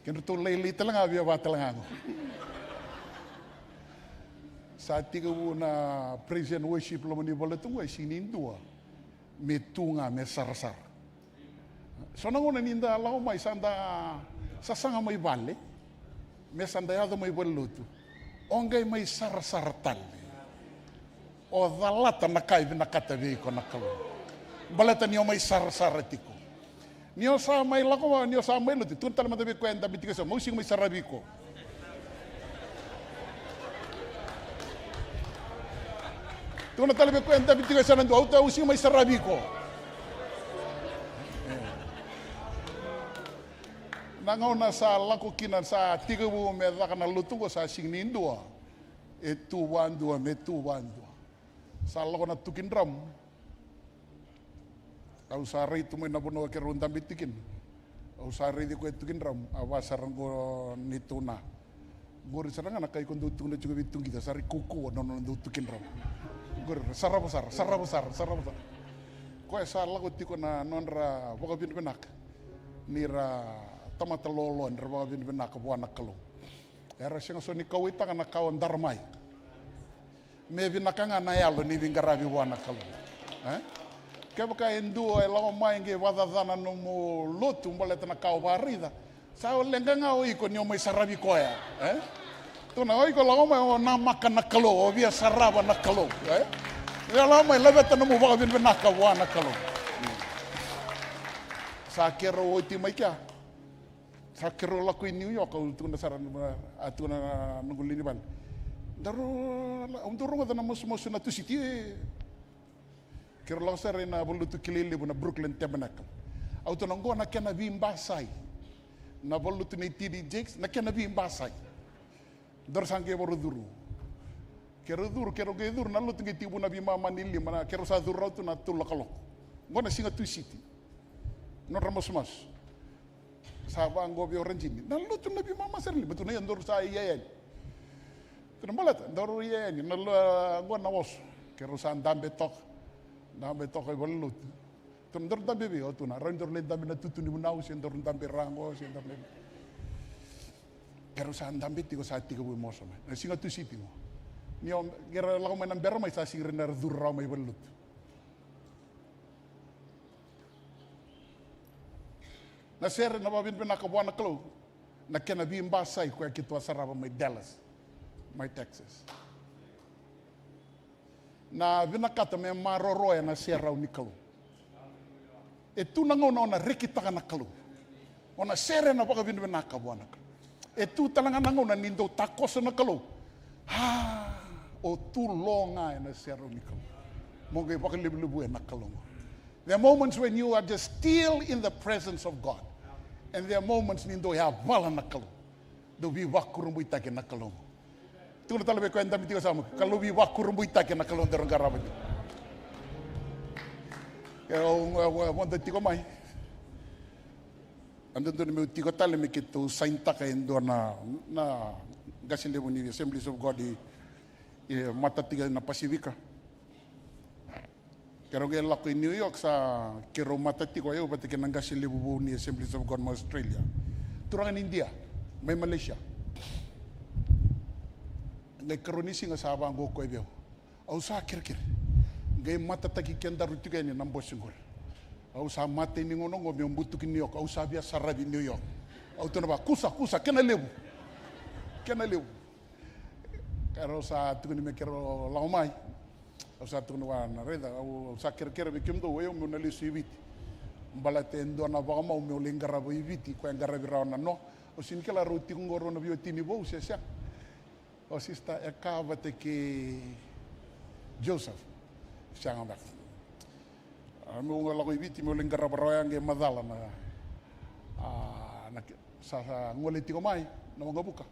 Kedratou lailai tale ga via vaka tale ga qo. Sa tekivu na praise and worship loma ni valenilotu qo, e sega ni dua me tu ga me sarasara. So na gauna ni da lako mai, sa da sasaga mai vale, me sa da yaco mai valenilotu, o qai mai sarasara tale. O calata na ka e vinakata vei iko na Kalou. Baleta ni o mai sarasara tiko. Ni o sa mai lako, ni o sa mai lotu, tukuna tale mada vei koya e dabe tiko e so, meu sega mai saravi iko. Tukuna tale vei koya e dabe tiko e so na dua, au ta, au sega mai saravi iko. Na gauna sa lako kina, sa tekivu me caka na lotu qo, sa sega ni dua e tu vakadua, me tu vakadua. Sa lako na tuki dramu. Au sa rai tu mai na vanua keirau dabe tiko kina. Au sa raici koya e tuki dramu, a va sara qo ni tuna. Qori sara ga na ka iko dau tukuna tiko vei Tuqita, sa rai kaukauwa na nona dau tuki dramu. Qori, sarava sara, sarava sara, sarava sara. Koya sa lako tiko na nodra vakavinavinaka. Ni ra tamata loaloa, ni ra vakavinavinaka vua na Kalou. Era sega so ni kauwaitaka na kawa dara mai. Me vinaka ga na yalo ni veiqaravi vua na Kalou. E? Kevaka e dua e lako mai qai vakacacana nomu lotu baleta na ka o vakaraica, sa leqa ga o iko ni o mai saravi koya. E? Tukuna o iko lako mai o namaka na Kalou, o via sarava na Kalou. E? Ia lako mai laveta nomu vakavinavinaka vua na Kalou. Sa keirau oti mai kea. Sa keirau lako i New York, au tukuna sara, a tukuna na noqu lewe ni vale. Daru, au dau rogoca na masumasu na Tusiti. Keirau lako sara ina valenilotu kilai levu na Brooklyn Tabernacle. Au tukuna qo na kena veibasai. Na valenilotu nei T D Jakes, na kena veibasai. Daru sa qai vakarau curu. Keirau curu, keirau qai curu, na lotu qai tekivu na veimama ni lima, na keirau sa curu rawa tu na tolu na kaloko. Qo na siga Tusiti. Nodra masumasu. Sa vaqo vei o Radini. Na lotu na veimama sara ni lima, tukuna ia daru sa ia yani. Tukuna baleta, daru ia yani, na lo, qo na oso. Keirau sa dabe toka. Dabe toka i valenilotu. Tukuna daru dabe vei, au tukuna, rawa ni daru lai dabe na tutu ni vunau, se daru dabe ra qo, se daru lai. Keirau sa dabe tiko, sa tekivu e moso mai. Na siga Tusiti qo. Ni o, keirau lako mai na bera mai, sa sega ni ra curu rawa mai valenilotu. Na sere na vakavinavinaka vua na Kalou, na kena veibasai koya keitou a sarava mai Dallas, mai Texas. Na vinakata me maroroya na serau ni Kalou. E tu na gauna o na rekitaka na Kalou. O na sere na vakavinavinaka vua na Kalou. E tu tale ga na gauna ni dau takoso na Kalou. A, o tu lo ga ena serau ni Kalou. Mo qai vakalevulevui ena Kalou. There are moments when you are just still in the presence of God. And there are moments ni dau yavala na Kalou. Dau veivakurabuitaki na Kalou. Tukuna tale vei koya e dabe tiko e so, Kalou veivakurabuitaki na Kalou daru qarava tiko. E, au, au, au vodo tiko mai. A dodonu meu tiko tale me keitou sainitaka e dua na, na qase levu ni Assemblies of God i, e, mata tiko na Pasifika. Keirau qai lako i New York, sa keirau mata tiko o yau vata kei na qase levu vou ni Assemblies of God mai Australia. Turaga ni Idia, mai Malaysia. Qai karua ni siga sa vaqo o koya vei au. Au sa kerekere. Qai matataki kedaru tiko yani na bose qori. Au sa matai ni gauna oqo meu butuki New York. Au sa via saravi New York. Au tukuna vua, kusa, kusa, kena levu. Kena levu. Keirau sa tukuni me keirau lako mai. Au sa tukuna vua, na raica, au, au sa kerekere vei kemudou, o yau meu na lesu i Viti. Baleta e dua na vakamau meu lai qarava i Viti, koya e qaravi rawa na noa. Au sega ni kila rau tiko qo rau na veiwatini vou se sega. O sista e ka vata kei Joseph. Sega beka. A, meu qai lako i Viti, meu lai qarava rawa ya qai macala na, a, na ke-, sa, sa gole tiko mai na waqavuka.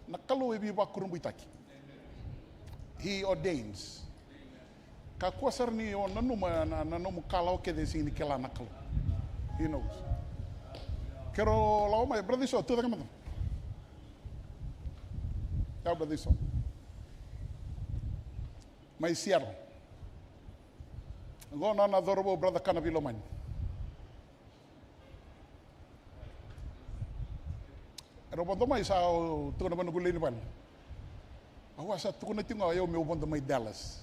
Na Kalou e veivakurabuitaki. He ordains. Kakua sara ni o nanuma na, na nomu kalawa kece e sega ni kila na Kalou. He knows. Keirau lako mai, brother Iso, tu cake mada. Yau, brother Iso. Mai Seattle. Qo na, na cauravou, brother Kana Veilomani. Erau vodo mai, sa au tukuna vua na noqu lewe ni vale. Au a sa tukuna tiko ga o yau meu vodo mai Dallas.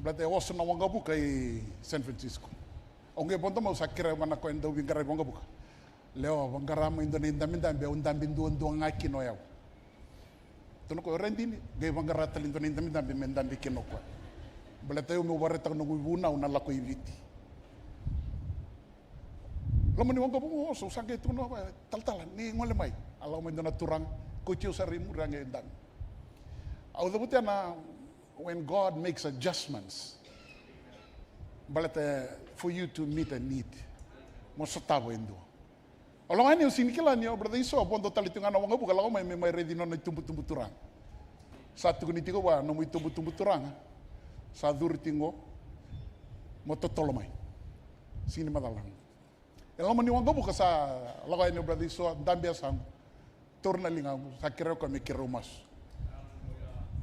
Baleta e oso na waqavuka i San Francisco. Au qai vodo mai, au sa kerea vua na koya e dau veiqaravi waqavuka. Lewa, vaqara mai e dua na idabedabe, au dabe duadua ga kina o yau. Tukuna o koya, o Radini, qai vaqara tale e dua na idabedabe me dabe kina o koya. Baleta o yau meu vakaraitaka noqu ivunau na lako i Viti. Loma ni waqavuka oso, au sa qai tukuna vua, talatala, ni gole mai. A lako mai dua na turaga, kauti au sara i muri, a qai dabe. Au cavuta na, when God makes adjustments. Baleta for you to meet a need. Mo sotava e dua. Au lako yani, au sega ni kila ni o brother Iso a vodo tale tiko ga na waqavuka, lako mai me mai raici nona itubutubu turaga. Sa tukuni tiko vua, nomu itubutubu turaga sa curu tiko qo, mo totolo mai. Sega ni macala. E loma ni waqavuka sa lako yani o brother Iso, dabe e yasaqu. Taura na ligaqu, sa kerea o koya me keirau masu.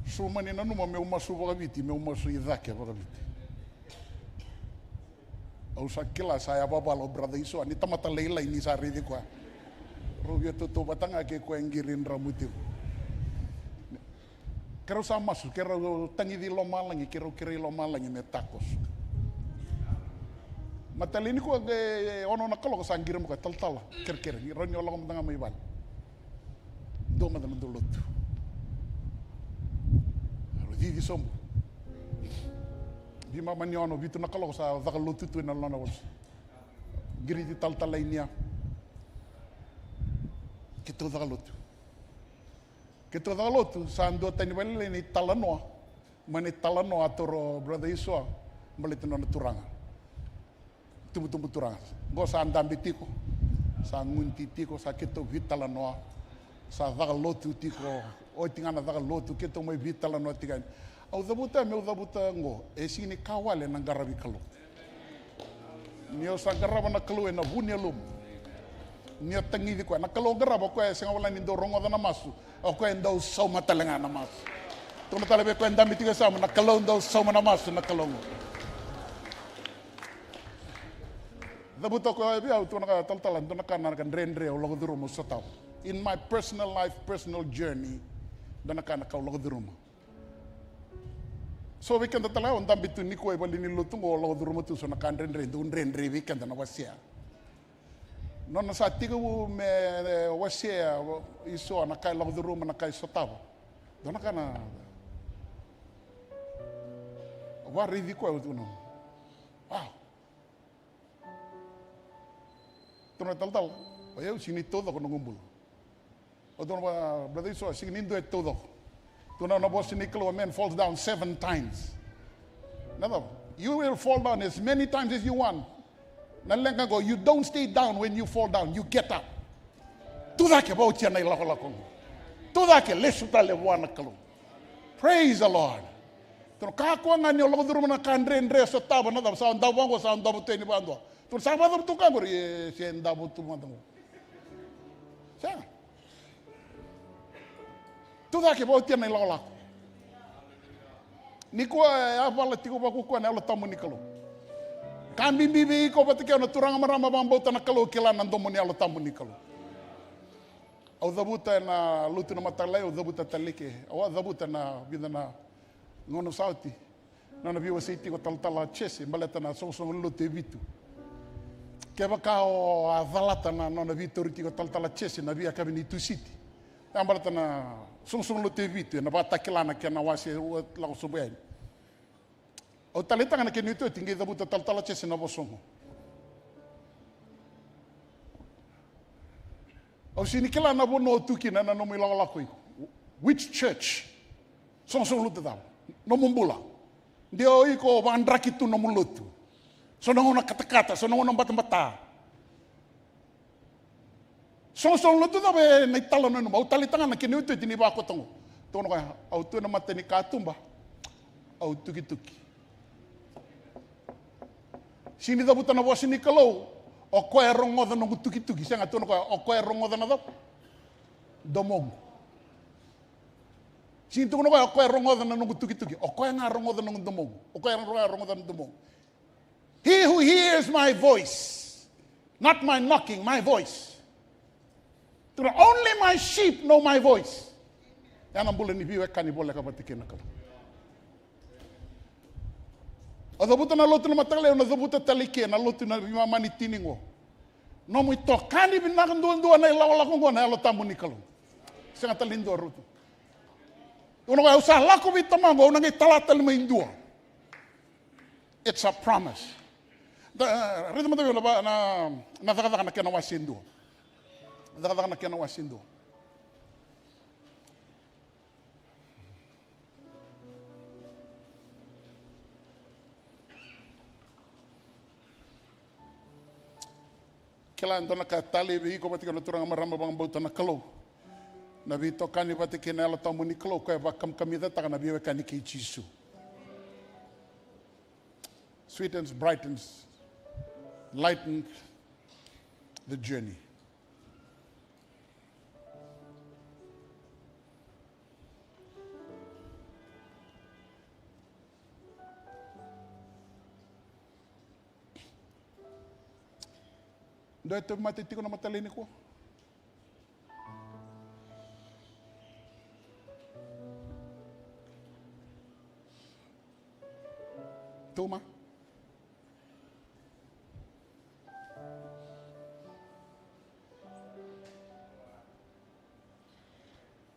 Sa mani nanuma meu masu vakaviti, meu masu i cake vakaviti. Au sa kila sa yavavala o brother Iso, ni tamata lailai ni sa raici koya. Rau via tautauvata ga kei koya e qiri dramu tiko. Keirau sa masu, keirau tagici lomalagi, keirau kerei lomalagi me takoso. Mataka lailai nikua qai ono na kaloko sa qiri mai o koya, talatala, kerekere, ni rawa ni o lako mada ga mai vale. Dua mada na dau lotu. Rau cici sobu. Veimama ni ono, vitu na kaloko sa caka lotu tu ena loma na walu. Qiriti talatala i Nia. Keitou caka lotu. Keitou caka lotu, sa duatani vakalailai na italanoa. Mai na italanoa a taura o brother Iso, baleti nona turaga. Tubutubu turaga. Qo sa dabe tiko. Sa gunu tiko, sa keitou veitalanoa. Sa caka lotu tiko. Oti ga na caka lotu, keitou mai veitalanoa tiko yani. Au cavuta, meu cavuta qo, e sega ni ka wale na qaravi Kalou. Ni o sa qarava na Kalou ena vu ni yalomu. Ni o tagici koya. Na Kalou o qarava, o koya e sega wale ni dau rogoca na masu. O koya e dau sauma tale ga na masu. Tukuna tale vei koya e dabe tiko e yasamu, na Kalou dau sauma na masu, na Kalou qo. Cavuta o koya vei au, tukuna, talatala, dua na ka na ka dredre au lako curuma, au sotava. In my personal life, personal journey, dua na ka na ka au lako curuma. So vei keda tale ga o dabe tu nikua e valenilotu qo, o lako curuma tu so na ka dredre, dau dredre vei keda na wasea. Nona sa tekivu me wasea Iso na ka e lako curuma, na ka e sotava. Dua na ka na varaici koya, au tukuna, wow. Tukuna, talatala, o yau sega ni taucoko noqu bula. Au tukuna vua, brother Iso, sega ni dua e taucoko. Tukuna na vosa ni Kalou, a man falls down seven times. Na cava? You will fall down as many times as you want. Na leqa qo, you don't stay down when you fall down, you get up. Tucake, vakaotia na ilakolako. Tucake, lesu tale vua na Kalou. Praise the Lord. Tukuna, kakua ga ni o lako curuma na ka dredre, sotava na cava, sa davo vaqo, sa davo tu yani vadua. Tukuna, sa vakacava tu ka qori? E se davo tu mada qo. Sega. Tu cake, vautia na ilakolako. Nikua e a vala tiko vakukua na Yalo Tabu ni Kalou. Ka bibi vei iko vata kei au, na turaga, marama, vakabauta na Kalou, kila na domo ni Yalo Tabu ni Kalou. Au cavuta ena lotu na mataka lailai, au cavuta tale i ke. Au a cavuta na vica na gauna sa oti. Nona veiwasei tiko talatala Jese baleta na soqosoqo lotu e vitu. Kevaka o a calata na nona veitauri tiko talatala Jese na veiyakavi ni Tusiti. E a baleta na soqosoqo lotu e vitu, ena vakatakila na kena wase, ua lako sobu yani. Au taleitaka na kena iotioti, qai cavuta talatala Jese na vosa oqo. Au sega ni kila na vanua o tu kina ena nomu ilakolako iko. Which church? Soqosoqo lotu cava? Nomu bula. De o iko vakadraki tu nomu lotu. So na gauna katakata, so na gauna batabata. Soqosoqo lotu cava ena italanoa nanuma? Au taleitaka ga na kena iotioti ni vakota oqo. Tukuna o koya, au tu ena mata ni katuba, au tukituki. Sega ni cavuta na vosa ni Kalou, o koya e rogoca noqu tukituki. Sega, tukuna o koya, o koya e rogoca na cava? Domoqu. Sega ni tukuna o koya, o koya e rogoca na noqu tukituki. O koya ga e rogoca na noqu domoqu. O koya ga e rogoca na domoqu. He who hears my voice, not my knocking, my voice. Tukuna, only my sheep know my voice. Ya na bula ni veiwekani voleka vata kei na Kalou. Au cavuta na lotu na mataka lailai, au na cavuta tale i ke na lotu na veimama ni tini oqo. Nomu itokani vinaka duadua na ilakolako oqo na Yalo Tabu ni Kalou. Sega tale ni dua rauta. Au na, au sa lako vei Tamaqu, au na qai tala tale mai dua. It's a promise. Da, raica mada vei au na, na, na Cakacaka na kena wase dua. Cakacaka na kena wase dua. Kila e dua na ka talei vei iko vata kei na turaga, marama, vakabauta na Kalou. Na veitokani vata kei na Yalo Tabu ni Kalou, koya e vakamikamicataka na veiwekani kei Jisu. Sweetens, brightens, lightens the journey. Dua e tauvimate tiko na mataka lailai nikua? Tuma.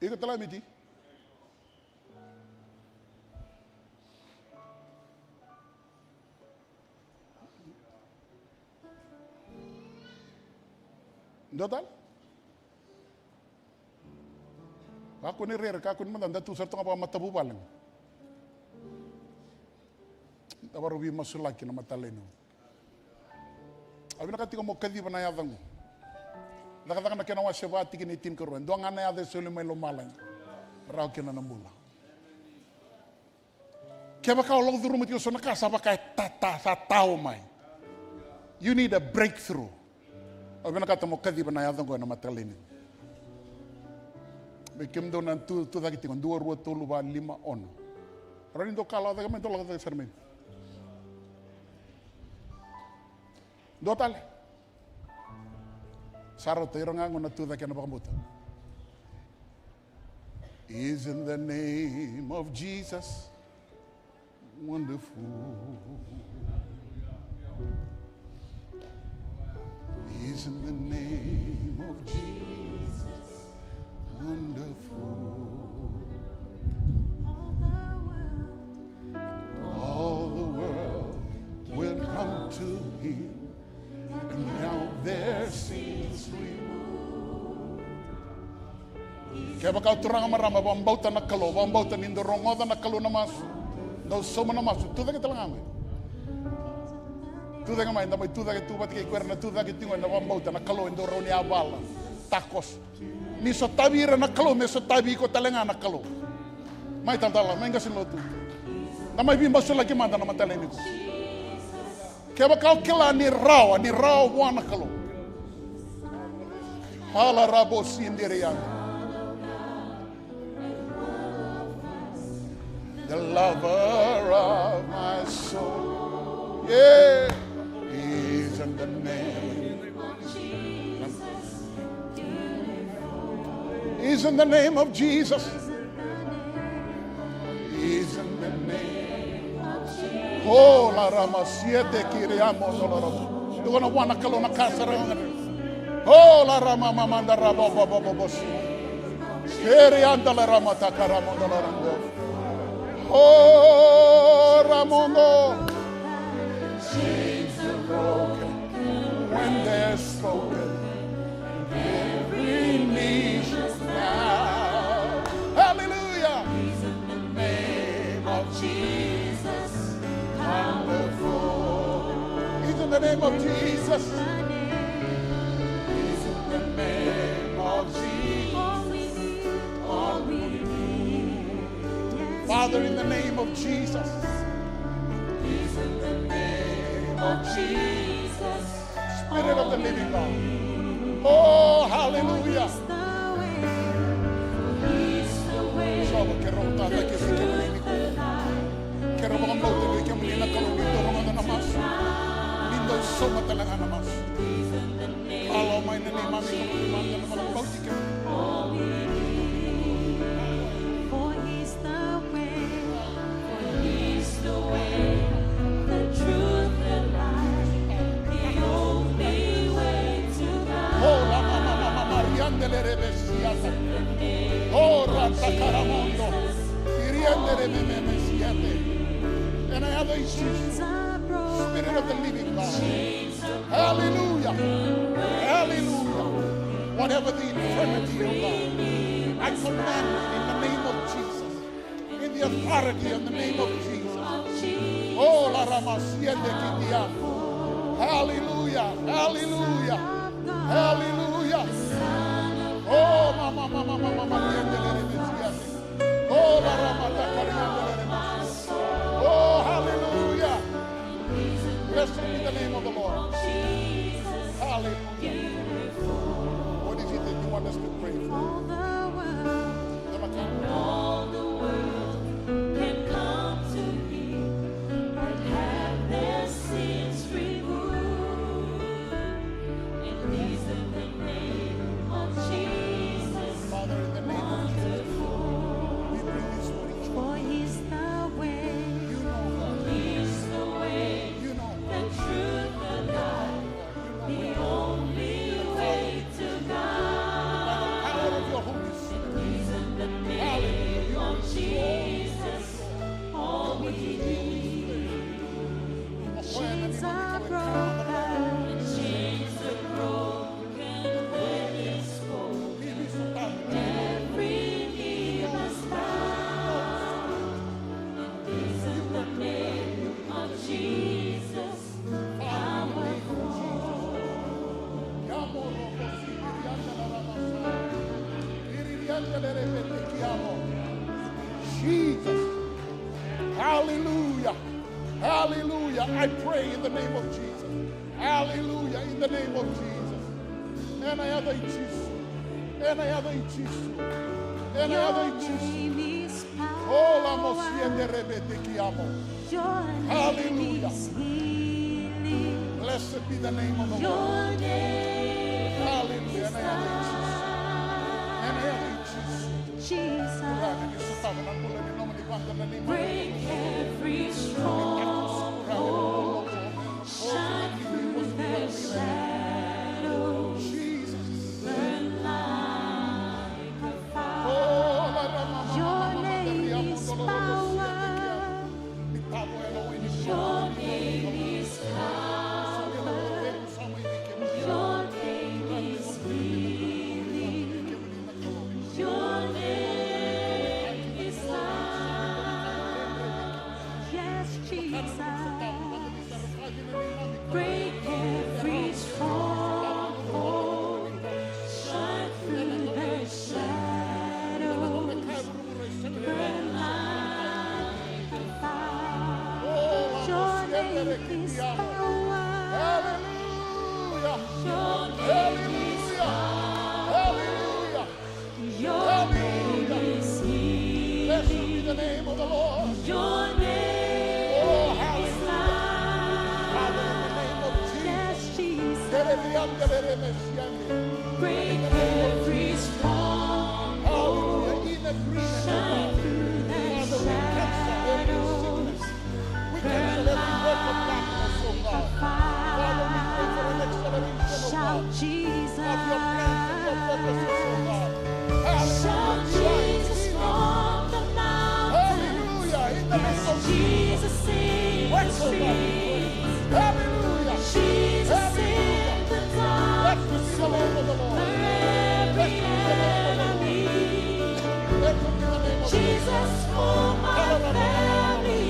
Iko tale, Miti. Dua tale? Kakua ni rere, kakua ni mada, da tu sara tu ga vakamatavuvale. Da vakarau veimasulaki na mataka lailai. Au vinakata tiko mo kaciva na yaca oqo. Cakacaka na kena wase va, tikina e tinikarua. E dua ga na yaca e soli mai lomalagi, rawa kina na bula. Kevaka o lako curuma tiko so na ka sa vaka e tata, sa tao mai. You need a breakthrough. Au vinakata mo kaciva na yaca oqo ena mataka lailai. Me kemudou na tu, tucake tiko, dua, rua, tolu, va, lima, ono. Rawa ni dou kalawa cake mai, dou lako cake sara mai. Dua tale. Sa rauta, ira ga qo na tucake ena vakabauta. Isn't the name of Jesus wonderful? Isn't the name of Jesus wonderful? All the world will come to him, and now their sins removed. Kevaka o turaga, marama, vakabauta na Kalou, vakabauta ni dou rogoca na Kalou na masu, dou sauma na masu, tucake tale ga mai. Tucake mai, da mai tucake tu vata kei ko ira na tucake tiko ena vakabauta na Kalou e dau rawa ni yavala, takoso. Ni sotavi ira na Kalou, me sotavi iko tale ga na Kalou. Mai talatala, mai qase ni lotu. A mai veimasulaki mada na mataka lailai nikua. Kevaka o kila ni rawa, ni rawa vua na Kalou. Hala rabo sindiri yanga. The lover of my soul. Yeah. Is in the name. Is in the name of Jesus. Is in the name. Oh, la rama siete kiri amo no la rama. Tukuna vua na Kalou na ka sara ga. Oh, la rama mama da rama bo bo bo bo bo si. Kiri anda la rama taka rama no la rama. Oh, ramondo. Chains are broken when they're spoken. Every knee shall bow. Hallelujah. He's in the name of Jesus. Wonderful. He's in the name of Jesus. He's in the name of Jesus. All we need, all we need. Father, in the name of Jesus. He's in the name of Jesus. Spirit of the living God. Oh, hallelujah. Jehova, keirau tataki iko kemuni nikua. Keirau vakabauta vei kemuni na Kalou ni dou rogoca na masu. Ni dou sauma tale ga na masu. Kalo mai na neimami Kalou ni mata na vakabauti kemuni. For he's the way. For he's the way, the truth, the life, the only way to God. Oh, la mama, mama, Mariandele Rebesiata. Oh, Ratakaramondo. Iriandele Memesiate. And I have a Jesus, Spirit of the living God. Hallelujah. Hallelujah. Whatever the infirmity, oh God, I command it in the name of Jesus. In the authority of the name of Jesus. Oh, la rama siete kitia. Hallelujah. Hallelujah. Hallelujah. Oh, mama, mama, mama, mama, siete. Oh, la rama takariandele. Oh, hallelujah. Blessed be the name of the Lord. Hallelujah. What is it that you want us to pray for? All the world can come to him and have their sins removed. It is in the name of Jesus. Father, in the name of Jesus, we bring this for each one. For he's the way. You know, God. He's the way, you know, the truth, the life, the only way to God. By the power of your Holy Spirit. It is in the name of Jesus. All we need. Chains are broken. Chains are broken when it's spoken. Every knee must bow. It is in the name of Jesus. Powerful. Jesus. Hallelujah. Hallelujah. I pray in the name of Jesus. Hallelujah. In the name of Jesus. Ena yaca i Jisu. Ena yaca i Jisu. Ena yaca i Jisu. Oh, la mo siete rebete ki amo. Hallelujah. Blessed be the name of the Lord. Hallelujah. Ena yaca i Jisu. Ena yaca i Jisu. Turaga, ni sotava na bula ni nomuni vata na neimami. Break every stronghold. Shine through the shadows. Jesus. Burn like a fire. Your name is power. Your name is power. Your name is healing. Your name is life. Yes, Jesus. Hallelujah. Hallelujah. Hallelujah. Blessed be the name of the Lord. Oh, hallelujah. Father, in the name of Jesus. Great every stronghold. Hallelujah. In agreement, oh God. Father, we cancel every sickness. We cancel every work of darkness, oh God. Father, we pray for an acceleration, oh God, of your plans and your purposes, oh God. Hallelujah. Hallelujah. In the name of Jesus. Work, oh God. Hallelujah. Hallelujah. Blessed be the name of the Lord. Blessed be the name of the Lord. Blessed be the name of the Lord. Jesus, for my family,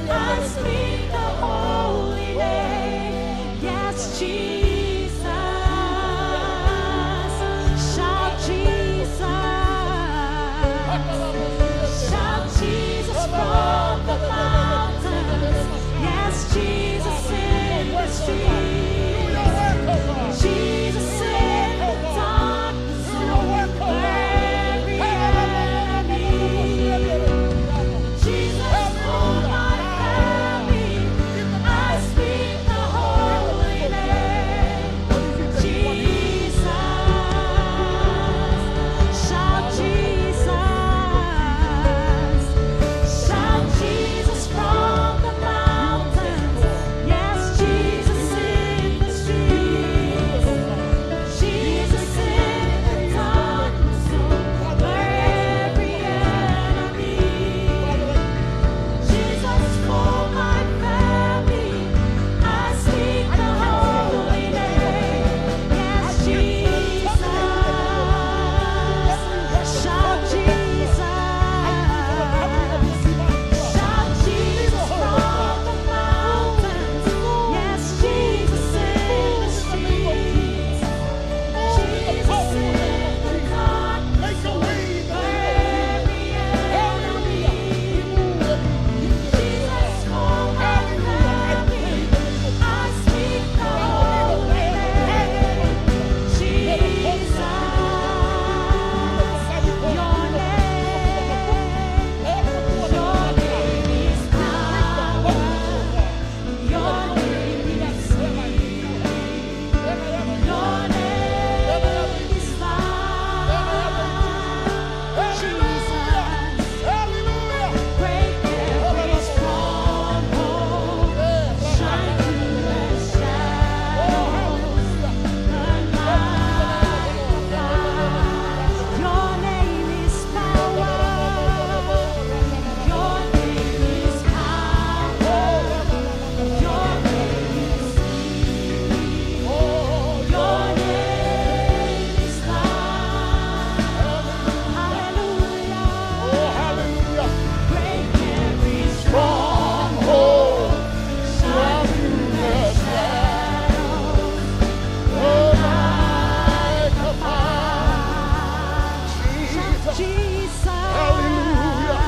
I speak the holy name. Yes, Jesus. Shout Jesus. Shout Jesus from the mountains. Yes, Jesus in the streets. Jesus in the darkness over every enemy. Jesus for my family, I speak the holy name. Jesus, shout Jesus, shout Jesus from the mountains. Yes, Jesus in the streets. Jesus in the darkness over every enemy. Jesus for my family, I speak the holy name. Yes, Jesus. Shout Jesus. Shout Jesus from the mountains. Yes, Jesus in the streets. Jesus in the darkness over every enemy. Jesus, oh my God, I speak the holy name. Jesus, your name, your name is power. Your name is healing. Your name is life. Jesus, break every stronghold. Shine through the shadows. Burn like a fire. Your name is power. Your name is power. Your name is healing. Your name is life. Hallelujah. Oh, hallelujah. Break every stronghold. Shine through the shadows. Burn like a fire. Jesus. Jesus. Hallelujah.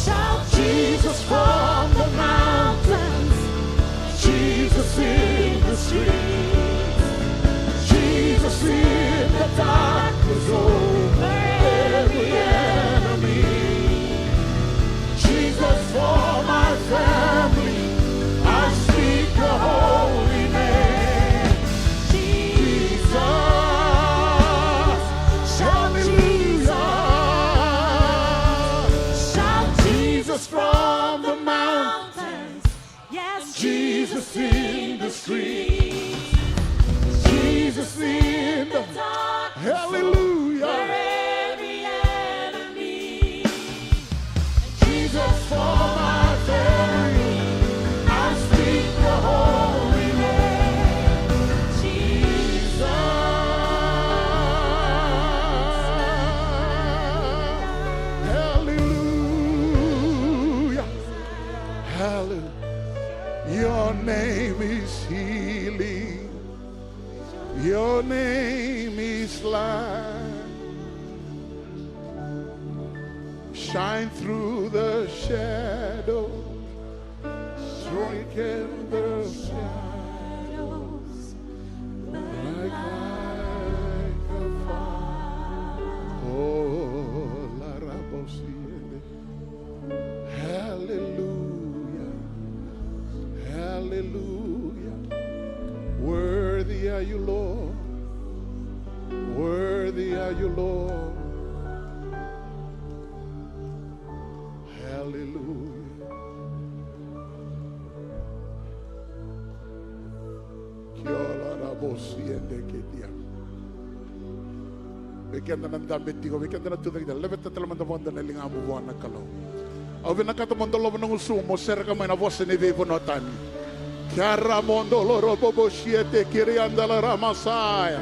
Shout Jesus from the mountains. Jesus in the streets. Jesus in the darkness over every enemy. Jesus for my family, I speak the holy name. Jesus, shout Jesus, shout Jesus from the mountains. Yes, Jesus in the streets. Jesus in the darkness. Hallelujah. Over every enemy. Jesus for my family, I speak the holy name. Jesus. Hallelujah. Hallelujah. Your name is healing. Your name is life. Shine through the shadows. Break the shadows. Are you, Lord? Worthy are you, Lord. Hallelujah. Kia ora na bosi e de ke dia. Vei keda na dabe tiko, vei keda na tucake tiko, laveta tale mada vakadua na ligamu vua na Kalou. Au vinakata mo dolava na gusumu, mo sereka mai na vosa ni veivanua tani. Kiara mo doloro bobo siete kiri andala ramasaya.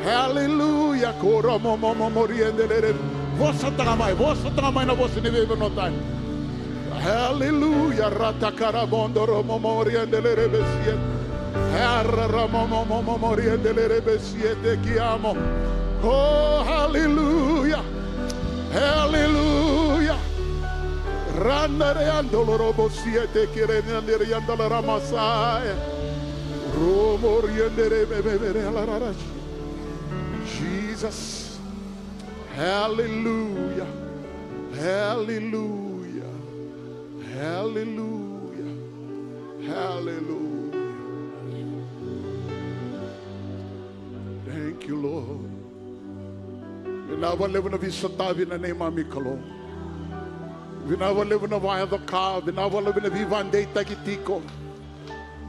Hallelujah, kora mo mo mo moriendelere. Vosataka mai, vosataka mai na vosa ni veivanua tani. Hallelujah, ratakara mo doloro mo moriendelere besie. Hara mo mo mo mo moriendelere besie. Siete ki amo. Oh, hallelujah. Hallelujah. Randare andolorobo siete kirene andere andala ramasaya. Romo riendere bebebere alararashi. Jesus. Hallelujah. Hallelujah. Hallelujah. Hallelujah. Thank you, Lord. Vinaka vakalevu na veisotavi na neimami Kalou. Vinaka vakalevu na vakayaco ka, vinaka vakalevu na veivakadeitaki tiko.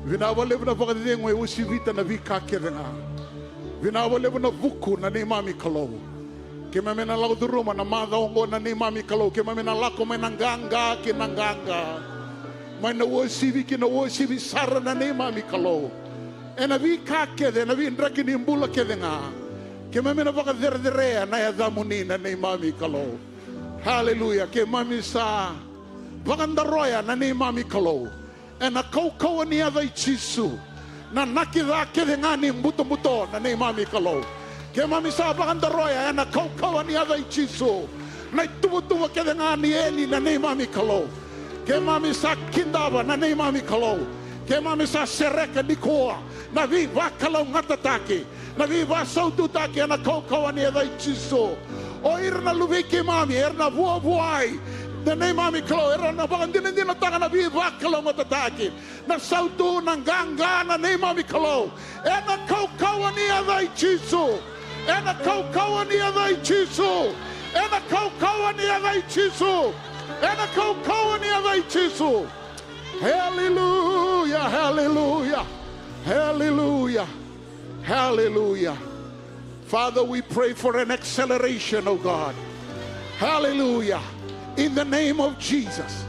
Vinaka vakalevu na vakacegu e uasivita na veika kece ga. Vinaka vakalevu na vuku na neimami Kalou. Keimami na lako curuma na macawa oqo na neimami Kalou. Keimami na lako mai na qaqa ki na qaqa. Mai na uasivi ki na uasivi sara na neimami Kalou. Ena veika kece, ena veidraki ni bula kece ga. Keimami na vakacerecerea na yacamuni na neimami Kalou. Haleluya. Keimami sa vakadaroya na neimami Kalou. Ena kaukauwa ni yaca i Jisu. Na naki ca kece ga ni butobuto na neimami Kalou. Keimami sa vakadaroya ena kaukauwa ni yaca i Jisu. Na ituvatuva kece ga ni eli na neimami Kalou. Keimami sa kidava na neimami Kalou. Keimami sa sereka nikua na veivakalougatataki. Na veivasaututaki ena kaukauwa ni yaca i Jisu. O ira na luvei keimami, era na vuavuai. Na neimami Kalou, era na vakadinadinataka na veivakalougatataki. Na sautu, na qaqa, na neimami Kalou. Ena kaukauwa ni yaca i Jisu. Ena kaukauwa ni yaca i Jisu. Ena kaukauwa ni yaca i Jisu. Ena kaukauwa ni yaca i Jisu. Hallelujah, hallelujah, hallelujah. Hallelujah. Father, we pray for an acceleration, oh God. Hallelujah. In the name of Jesus,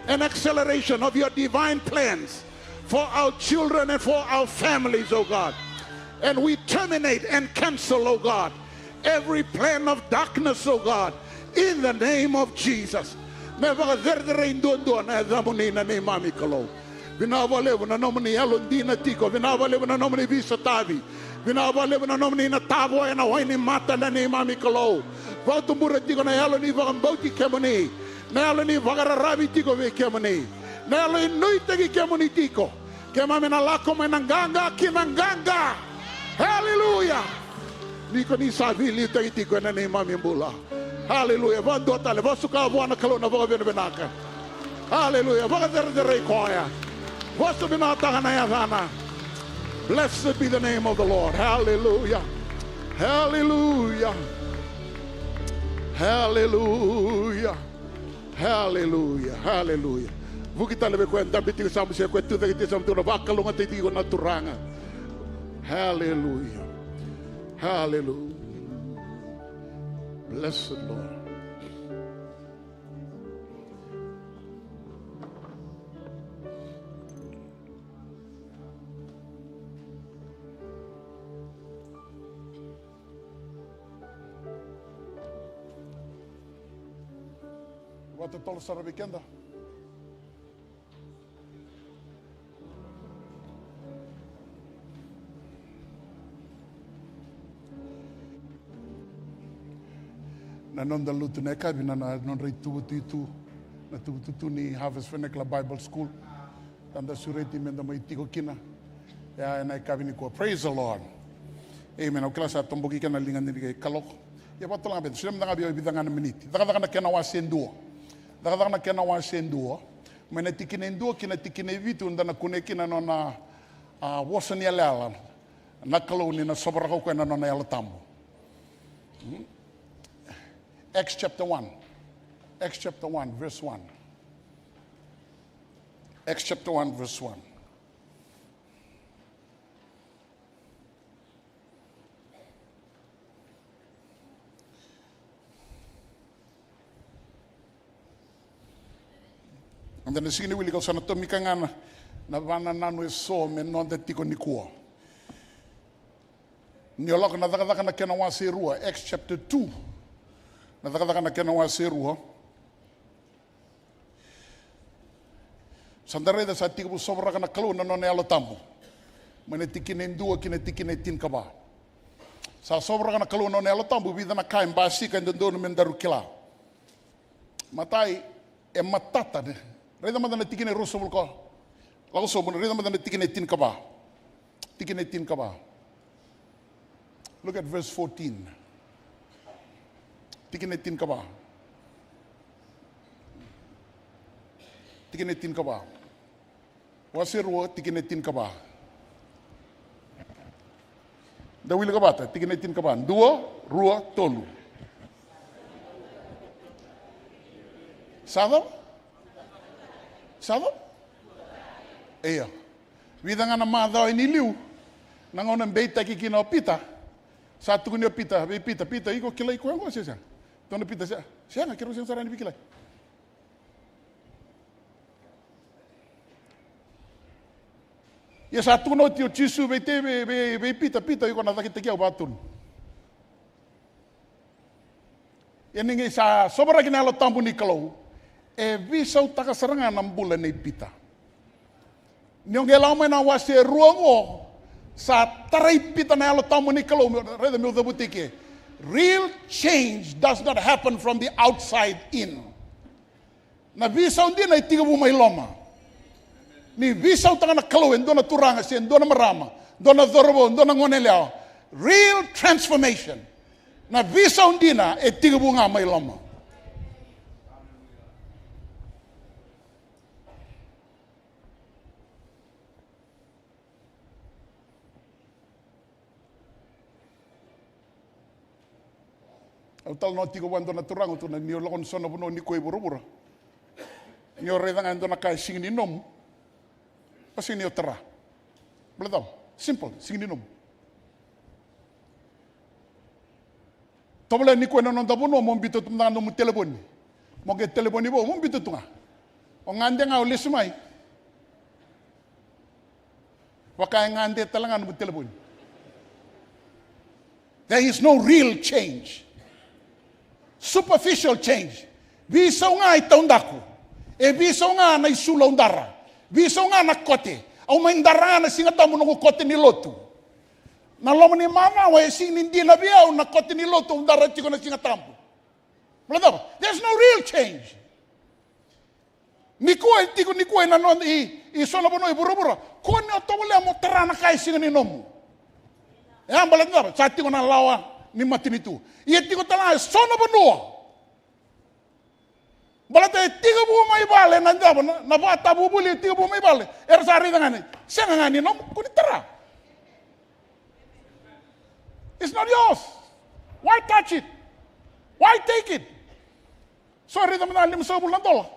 an acceleration of your divine plans for our children and for our families, oh God. And we terminate and cancel, oh God, every plan of darkness, oh God, in the name of Jesus. Me vakacerecerei duadua na yacamuni na neimami Kalou. Vinaka vakalevu na nomuni yalodina tiko. Vinaka vakalevu na nomuni veisotavi. Vinaka vakalevu na nomuni na tavoya na wai ni mata na neimami Kalou. Vakatubura tiko na yalo ni vakabauti kemuni. Na yalo ni vakararavi tiko vei kemuni. Na yalo ni nuitaki kemuni tiko. Keimami na lako mai na qaqa ki na qaqa. Haleluya. Ni ko ni sa veiliutaki tiko ena neimami bula. Haleluya. Vadua tale, vasuka vua na Kalou na vakavinavinaka. Haleluya. Vakacerecerei koya. Vosa vinakataka na yacana. Blessed be the name of the Lord. Haleluya. Haleluya. Haleluya. Haleluya, haleluya. Vuki tale vei koya e dabe tiko, sa musuka koya e tucake tiko, sa musuka na vakalougatataki tiko na Turaga. Haleluya. Haleluya. Blessed Lord. Vakatotolo sara vei keda. Na noda lotu na yakavi, na, na nodra ituvatutu, na tuvatutu ni Harvest Vernacular Bible School. Eda sureti meda mai tiko kina. Ia, ena yakavi nikua. Praise the Lord. Amen. Au kila sa toboki kina na liga ni kaloko. Ia, vakatotolo ga vei keda. Solia mada ga vei au e vica ga na miniti. Cakacaka na kena wase dua. Cakacaka na kena wase dua. Mai na tikina e dua ki na tikina e vitu, da na kunea kina na nona, a, vosa ni yalayala. Na Kalou ni na sovaraka o koya na nona Yalo Tabu. Hmm? Acts chapter one. Acts chapter one, verse one. Acts chapter one, verse one. Eda na sega ni wilika, au sa na tomika ga na, na vanananu eso me noda tiko nikua. Ni o lako na Cakacaka na kena wase rua, Acts chapter two. Na Cakacaka na kena wase rua. Sa da raica sa tekivu sovaraka na Kalou na nona Yalo Tabu. Mai na tikina e dua ki na tikina e tinikava. Sa sovaraka na Kalou na nona Yalo Tabu, vica na ka e basika e dodonu me daru kila. Matai, e matata, ne. Raica mada na tikina e ruasagavulu ka, lako sobu, raica mada na tikina e tinikava. Tikina e tinikava. Look at verse fourteen. Tikina e tinikava. Tikina e tinikava. Wase rua, tikina e tinikava. Da wilika vata, tikina e tinikava. Dua, rua, tolu. Sa cava? Sa cava? Ia. Vica ga na macawa ni liu, na gauna beitaki kina o Pita, sa tukuni o Pita vei Pita, Pita, iko kilai koya oqo se sega? Tukuna o Pita, sega, sega, keirau sega sara ni veikilai. Ia sa tukuna oti o Jisu vei, vei, vei, vei Pita, Pita, iko na cakitaki au vakatolu. Ia ni qai sa sovaraki na Yalo Tabu ni Kalou, e veisautaka sara ga na bula nei Pita. Ni o qai lako mai na wase rua oqo, sa tarai Pita na Yalo Tabu ni Kalou, me, raica meu cavuta i ke. Real change does not happen from the outside in. Na veisau dina e tekivu mai loma. Ni veisautaka na Kalou e dua na turaga se dua na marama, dua na cauravou, dua na goneyalewa. Real transformation. Na veisau dina e tekivu ga mai loma. Au talanoa tiko vua e dua na turaga, tukuna ni o lako ni so na vanua nikua i vuravura, ni o raica ga e dua na ka e sega ni nomu, o sega ni o tara. Baleta cava? Simple, sega ni nomu. Tovolea nikua ena noda vanua mo biuta tu mada ga nomu telefoni. Mo qai telefoni vou, mo biuta tu ga. O gade ga o lesu mai. Vaka e gade tale ga nomu telefoni. There is no real change. Superficial change. Veisau ga e taudaku. E veisau ga na isulu au dara. Veisau ga na kote. Au mai dara ga na Siga Tabu noqu kote ni lotu. Na loma ni macawa e sega ni dina vei au na kote ni lotu au dara tiko na Siga Tabu. Baleta cava? There's no real change. Nikua e tiko, nikua ena noda i, i so na vanua i vuravura. Kua ni o tovolea mo tara na ka e sega ni nomu. E a baleta cava? Sa tiko na lawa ni matanitu. Ia tiko tale ga e so na vanua. Baleta e tekivu mai vale na cava, na, na vakatavuvuli e tekivu mai vale. Era sa raica ga ni sega ga ni nomu, kua ni tara. It's not yours. Why touch it? Why take it? So raica mada na limasagavulu na dola.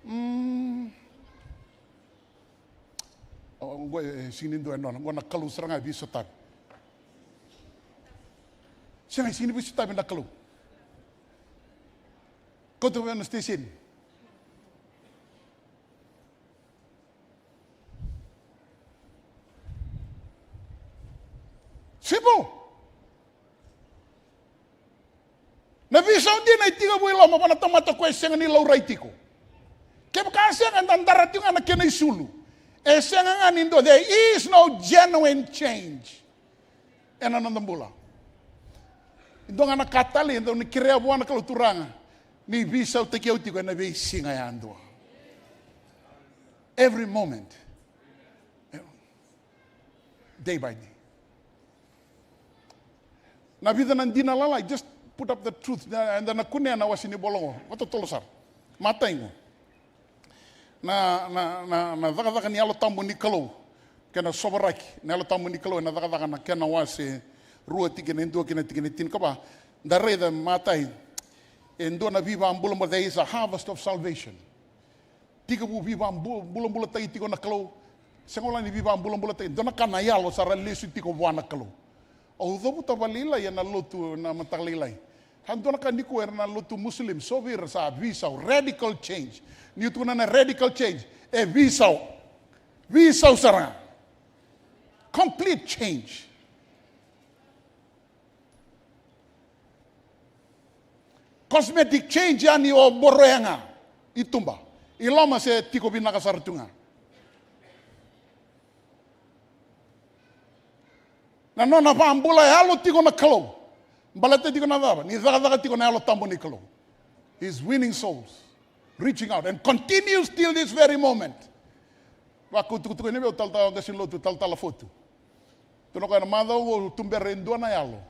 Mm. O, oqo e sega ni dua e nona, oqo na Kalou sara ga e veisotavi. Sega, e sega ni veisotavi na Kalou. Kauta vei na station. Simple. Na veisau dina e tekivu i loma vua na tamata ko e sega ni laurai tiko. Kevaka sega, eda dara tiko ga na kena isulu. E sega ga ni dua, there is no genuine change ena noda bula. E dua ga na ka talei e dau ni kerea vua na Kalou, Turaga, ni veisautaki au tiko ena veisiga yadua. Every moment. Day by day. Na vica na dina lalai, just put up the truth. Na, eda na kunea na wase ni vola oqo. Vakatotolo sara. Matai qo. Na, na, na, na cakacaka ni Yalo Tabu ni Kalou, kei na sovaraki na Yalo Tabu ni Kalou, ena Cakacaka na kena wase rua, tikina e dua kei na tikina e tinikava. Da raica matai, e dua na veivabulabula, there is a harvest of salvation. Tekivu veivabulabulataki tiko na Kalou. Sega wale ni veivabulabulataki, dua na ka na yalo sa ra lesu tiko vua na Kalou. Au cavuta vakalailai ena lotu na mataka lailai. Sa dua na ka nikua era na lotu Muslim, so vei ira sa veisau, radical change. Niu tukuna na radical change, e veisau. Veisau sara ga. Complete change. Cosmetic change yani, o boroya ga i tuba, i loma se tiko vinaka sara tu ga. Na nona vabula yalo tiko na Kalou. Baleta tiko na cava? Ni cakacaka tiko na Yalo Tabu ni Kalou. He's winning souls, reaching out, and continues till this very moment. Vakautukutuku yani vei au talatala, qase ni lotu, talatala Fotu. Tukuna o koya, na macawa au tubera e dua na yalo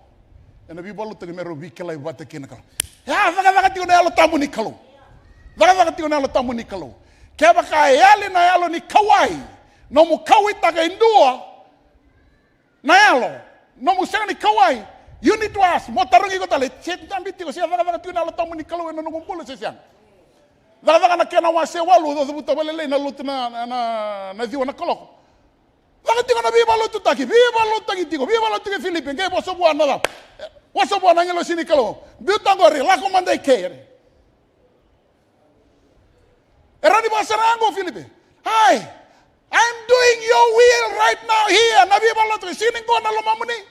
ena veivakalotutaki me rau veikilai vata kei na Kalou. E a cakacaka tiko na Yalo Tabu ni Kalou. Cakacaka tiko na Yalo Tabu ni Kalou. Kevaka e yali na yalo ni kauwai, nomu kauwaitaka e dua na yalo, nomu sega ni kauwai, you need to ask. Mo tarogi iko tale, se dabe tiko, se cakacaka tiko na Yalo Tabu ni Kalou ena noqu bula se sega? Cakacaka na kena wase walu, au cavuta vakalailai na lotu na, na, na, na ciwa na kaloko. Caka tiko na veivakalotutaki, veivakalotutaki tiko, veivakalotutaki e Filipi, qai vosa vua na cava? Vosa vua na agilosi ni Kalou. Biuta qori, lako mada i ke. E rawa ni vakasara ga qo Filipi. Hi, I'm doing your will right now here. Na veivakalotutaki, sega ni qo na lomamuni.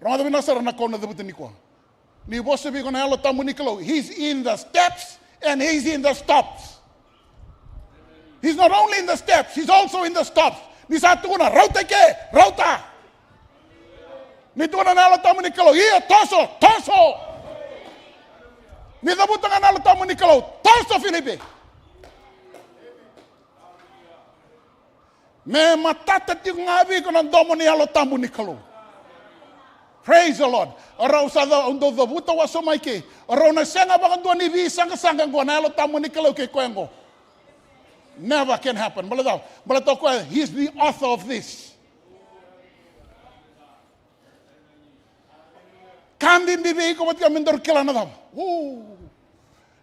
Rogoca vinaka sara na ka au na cavuta nikua. Ni vosa vei iko na Yalo Tabu ni Kalou, he's in the steps and he's in the stops. He's not only in the steps, he's also in the stops. Ni sa tukuna rauta i ke, rauta. Ni tukuna na Yalo Tabu ni Kalou, ia toso, toso. Ni cavuta ga na Yalo Tabu ni Kalou, toso Filipi. Me matata tiko ga vei iko na domo ni Yalo Tabu ni Kalou. Praise the Lord. O rau sa ca-, au dau cavuta wasoma i ke. O rau na sega vakadua ni veisaqasaqa qo, na Yalo Tabu ni Kalou kei koya qo. Never can happen. Baleta, baleta o koya, he is the author of this. Ka bibi vei iko vata kei au me daru kila na cava? Uu.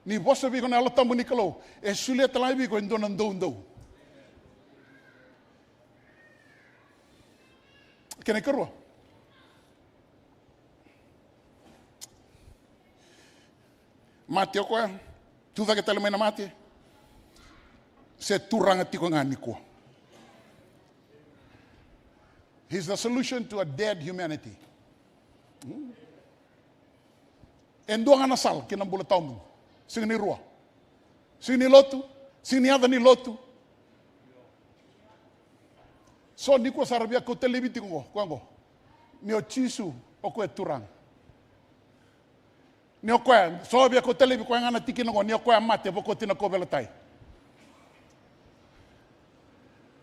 Ni vosa vei iko na Yalo Tabu ni Kalou, e solia tale ga vei iko e dua na doudou. Kena ikarua. Mate o koya, tucake tale mai na mate. Se turaga tiko ga nikua. He's the solution to a dead humanity. Hmm. E dua ga na sala ki na bula tawamudu. Sega ni rua. Sega ni lotu. Sega ni yaca ni lotu. So nikua sa ra via kauta laivi tiko qo, koya qo. Ni o Jisu, o koya e Turaga. Ni o koya, so via kauta laivi koya ga na tikina qo, ni o koya mate, vakoti na kauveilatai.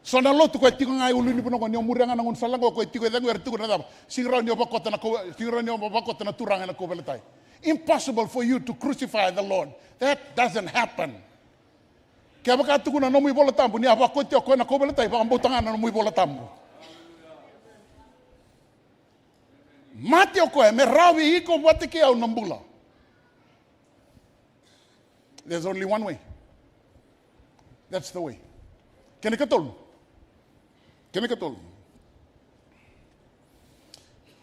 So na lotu koya tiko ga e ulunivanua qo, ni o muria ga na gaunisala qo, koya tiko e cegu era tukuna na cava? Sega ni rawa ni o vakota na kau-, sega ni rawa ni o vakota na Turaga ena kauveilatai. Impossible for you to crucify the Lord. That doesn't happen. Kevaka tukuna na nomu iVola Tabu ni a vakoti o koya na kauveilatai, vakabauta ga na nomu iVola Tabu. Mate o koya me rawa vei iko vata kei au na bula. There's only one way. That's the way. Kena ikatolu. Kena ikatolu.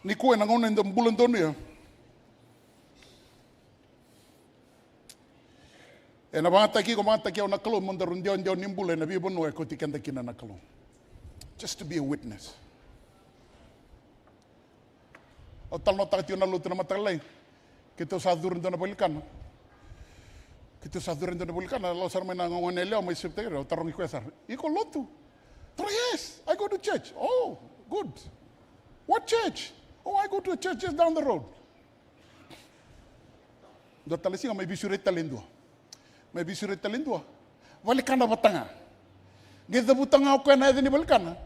Nikua ena gauna eda bula donuya, ena vakayagataki iko, vakayagataki au na Kalou, mo daru dewadewa ni bula ena veivanua e kauti keda kina na Kalou. Just to be a witness. Au talanoataka tiko na lotu na mataka lailai. Keitou sa curu e dua na valenikana. Keitou sa curu e dua na valenikana, lako sara mai na gone yalewa mai Sepitaki, au tarogi koya sara, "Iko lotu?" Tara, "Yes, I go to church." "Oh, good. What church?" "Oh, I go to a church just down the road." Dua tale siga mai veisureti tale e dua. Mai veisureti tale e dua. Valenikana vata ga. Qai cavuta ga o koya na yaca ni valenikana.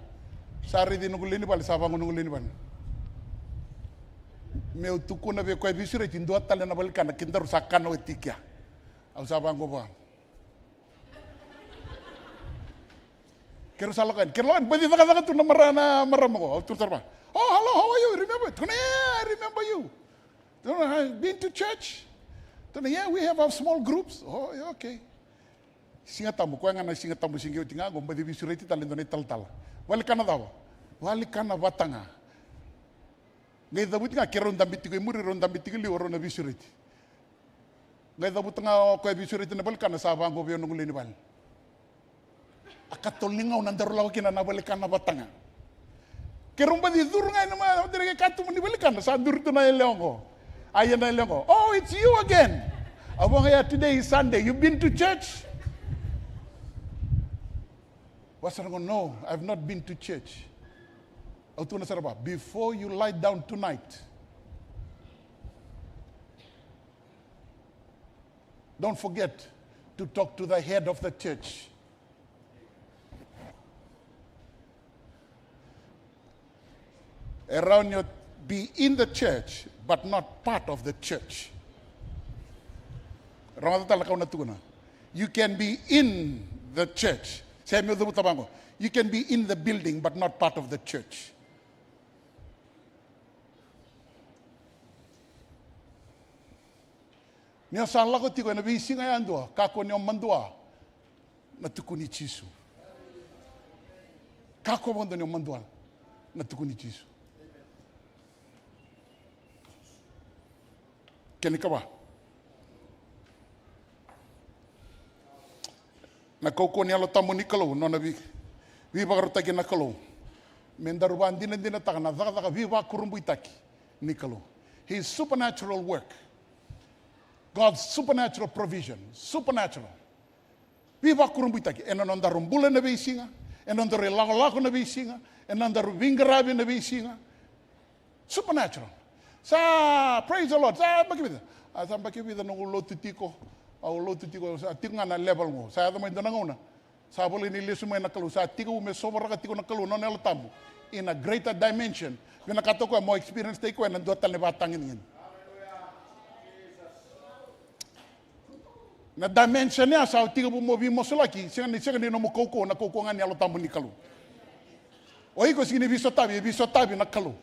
Sa raici noqu lewe ni vale, sa vaqo noqu lewe ni vale. Meu tukuna vei koya e veisureti, dua tale na valenikana, kedaru sa kana oti kea. Au sa vaqo vua. Keirau sa lako yani, keirau lako yani, baci cakacaka tu na mara, na marama qo, au tukuna sara vua, "Oh, hello, how are you? Remember?" Tukuna, "Yeah, I remember you." Tukuna, "Have been to church?" Tukuna, "Yeah, we have our small groups." "Oh, yeah, okay." Siga Tabu, koya ga na Siga Tabu, siga oti ga qo, baci veisureti tale e dua na italatala. Vale ni kana cava? Vale ni kana vata ga. Qai cavuti ga, keirau dabe tiko i muri, rau dabe tiko i liu, rau na veisureti. Qai cavuta ga o koya veisureti na vale ni kana, sa vaqo vei au noqu lewe ni vale. A katolu ni gauna daru lako kina na vale ni kana vata ga. Keirau baci curu ga ena ma, na vale ni kana, sa duri tu na yalewa qo. A ia na yalewa qo, "Oh, it's you again." Au vaqo, "Yeah, today is Sunday. You been to church?" Vua sara qo, "No, I've not been to church." Au tukuna sara vua, "Before you lie down tonight, don't forget to talk to the head of the church." E rawa ni o be in the church but not part of the church. Rogoca tale na ka au na tukuna. You can be in the church. Se meu cavuta vaqo. You can be in the building but not part of the church. Ni o sa lako tiko ena veisiga yadua, kakua ni o madua na tukuni Jisu. Kakua vakadua ni o madua na tukuni Jisu. Kena ikava, na kaukauwa ni Yalo Tabu ni Kalou, nona vei, veivakarautaki na Kalou me daru vakadinadinataka na cakacaka veivakurabuitaki ni Kalou. His supernatural work. God's supernatural provision. Supernatural. Veivakurabuitaki ena nodaru bula ena veisiga, ena nodaru ilakolako na veisiga, ena nodaru veiqaravi na veisiga. Supernatural. Sa, praise the Lord, sa yabaki vica? A, sa yabaki vica noqu lotu tiko. Au lotu tiko, sa tiko ga na level qo. Sa yaco mai dua na gauna, sa volai ni lesu mai na Kalou, sa tekivu me sovaraka tiko na Kalou, nona Yalo Tabu in a greater dimension. Vinakata o koya mo experience taki koya ena dua tale na ivakatagedegede. Na dimension ya sa tekivu mo veimasulaki, sega ni, sega ni nomu kaukauwa, na kaukauwa ga ni Yalo Tabu ni Kalou. O iko sega ni veisotavi, e veisotavi na Kalou.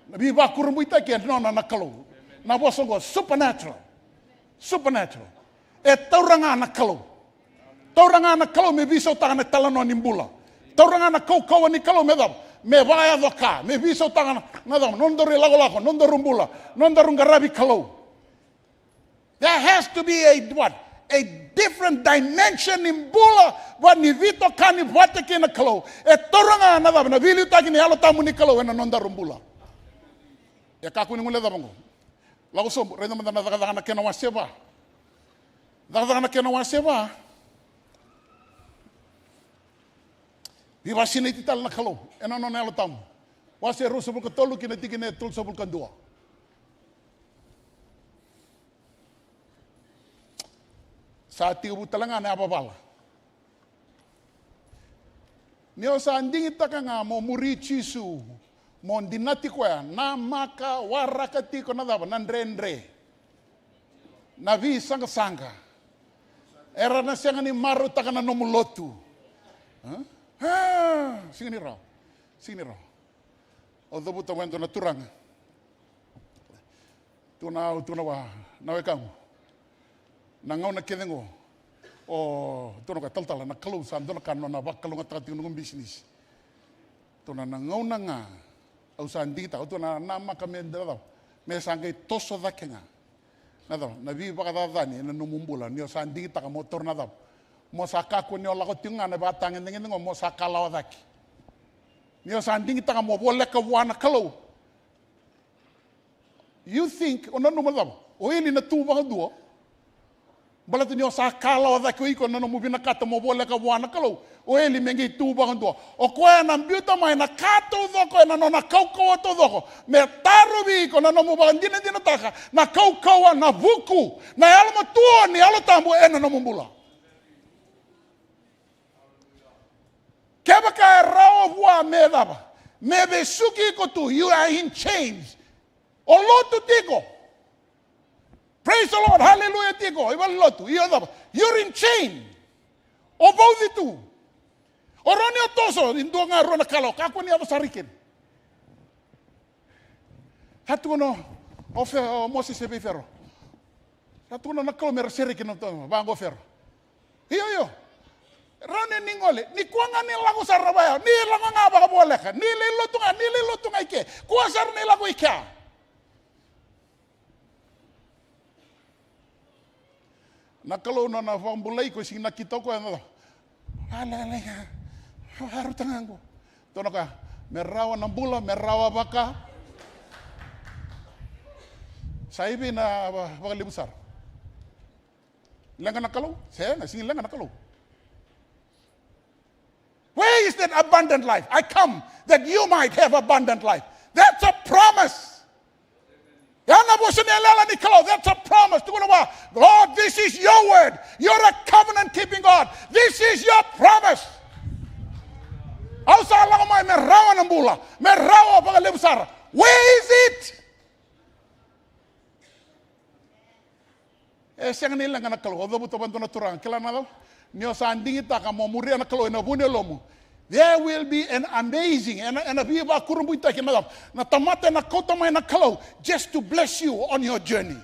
Na veivakurabuitaki e nona na Kalou. Na vosa oqo, supernatural. Supernatural. E taura ga na Kalou. Taura ga na Kalou me veisautaka na italanoa ni bula. Taura ga na kaukauwa ni Kalou me cava? Me vakayaco ka, me veisautaka na, na cava? Nodaru ilakolako, nodaru bula, nodaru qaravi Kalou. There has to be a what? A different dimension ni bula, va ni veitokani vata kei na Kalou. E taura ga na cava? Na veiliutaki ni Yalo Tabu ni Kalou ena nodaru bula. E kakua ni guilecava qo. Lako sobu, raica mada na Cakacaka na kena wase va. Cakacaka na kena wase va. Veivakasinaiti tale na Kalou ena nona Yalo Tabu. Wase ruasagavulu ka tolu kei na tikina e tolusagavulu ka dua. Sa tekivu tale ga na yavavala. Ni o sa digitaka ga mo muri Jisu, mo dinati koya, namaka, waraka tiko na cava? Na dredre, na veisaqasaqa. Era na sega ni marautaka na nomu lotu. A? A, sega ni rawa. Sega ni rawa. Au cavuta vua e dua na turaga. Tukuna, au tukuna vua, na wekaqu, na gauna kece qo, o, tukuna o koya, talatala, na Kalou sa dua na ka na nona vakalougatataka tiko na noqu bisinisi. Tukuna, na gauna ga au sa digitaka, au tukuna, namaka me da cava? Me sa qai toso cake ga na cava? Na veivakacacani ena nomu bula, ni o sa digitaka mo taura na cava? Mo sa kakua ni o lako tiko ga na ivakatagedegede qo, mo sa kalawa cake. Ni o sa digitaka mo voleka vua na Kalou. You think, o nanuma cava? O eli na tu vakadua. Baleta ni o sa kalawa cake o iko na nomu vinakata mo voleka vua na Kalou. O eli me qai tu vakadua. O koya na biuta mai na ka taucoko ena nona kaukauwa taucoko. Me tarovi iko na nomu vakadinadinataka na kaukauwa, na vuku, na yalomatua ni Yalo Tabu ena nomu bula. Kevaka e rawa vua me cava? Me vesuki iko tu, you are in chains. O lotu tiko. Praise the Lord, hallelujah tiko. I vale lotu, io cava? You're in chain. O vauci tu. O rawa ni o toso, e dua ga rua na kala, o kakua ni yaco sara i keri. Sa tukuna o Fe-, o Mosese vei Fero. Sa tukuna na Kalou me ra sereki na tamata, vaqo Fero. Io, io. Rawa ni ni gole, nikua ga ni lako sara na vaya, ni lako ga vakavoleka, ni lai lotu ga, ni lai lotu ga i ke. Kua sara ni lako i kea. Na Kalou nona vakabulai iko, e sega ni nakita o koya na cava. Vale, vale, vale, rauta ga qo. Tukuna o koya, me rawa na bula, me rawa vaka. Sa i vei na va-, vakalevu sara? Leqa na Kalou? Sega, sega ni leqa na Kalou. Where is that abundant life? I come that you might have abundant life. That's a promise. Ya na vosa ni yalayala ni Kalou. That's a promise. Tukuna vua, Lord, this is your word. You're a covenant keeping God. This is your promise. Au sa lako mai me rawa na bula, me rawa vakalevu sara. Where is it? E sega ni leqa na Kalou. Au cavuta vakadua na turaga, kila na cava? Ni o sa digitaka mo muria na Kalou ena vu ni yalomu, there will be an amazing, ena, ena veivakurabuitaki na cava? Na tamata ena kauta mai na Kalou just to bless you on your journey.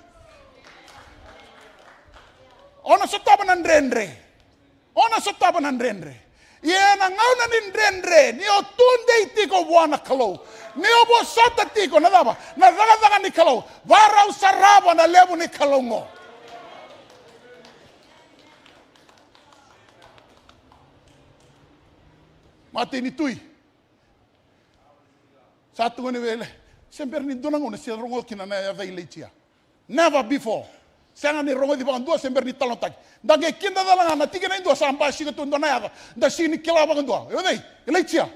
O na sotava na dredre. O na sotava na dredre. Ia ena gauna ni dredre, ni o tudei tiko vua na Kalou, ni o vosota tiko na cava? Na cakacaka ni Kalou. Varau sarava na levu ni Kalou qo. Matai ni tui. Sa tukuni vei Ilai-, se bera ni dua na gauna se rogoci kina na yaca Ilaija. Never before. Sega ni rogoci vakadua se bera ni talanoataki. Da qai kida cala ga na tikina e dua sa basika tu dua na yaca da sega ni kila vakadua. O cei? Ilaija.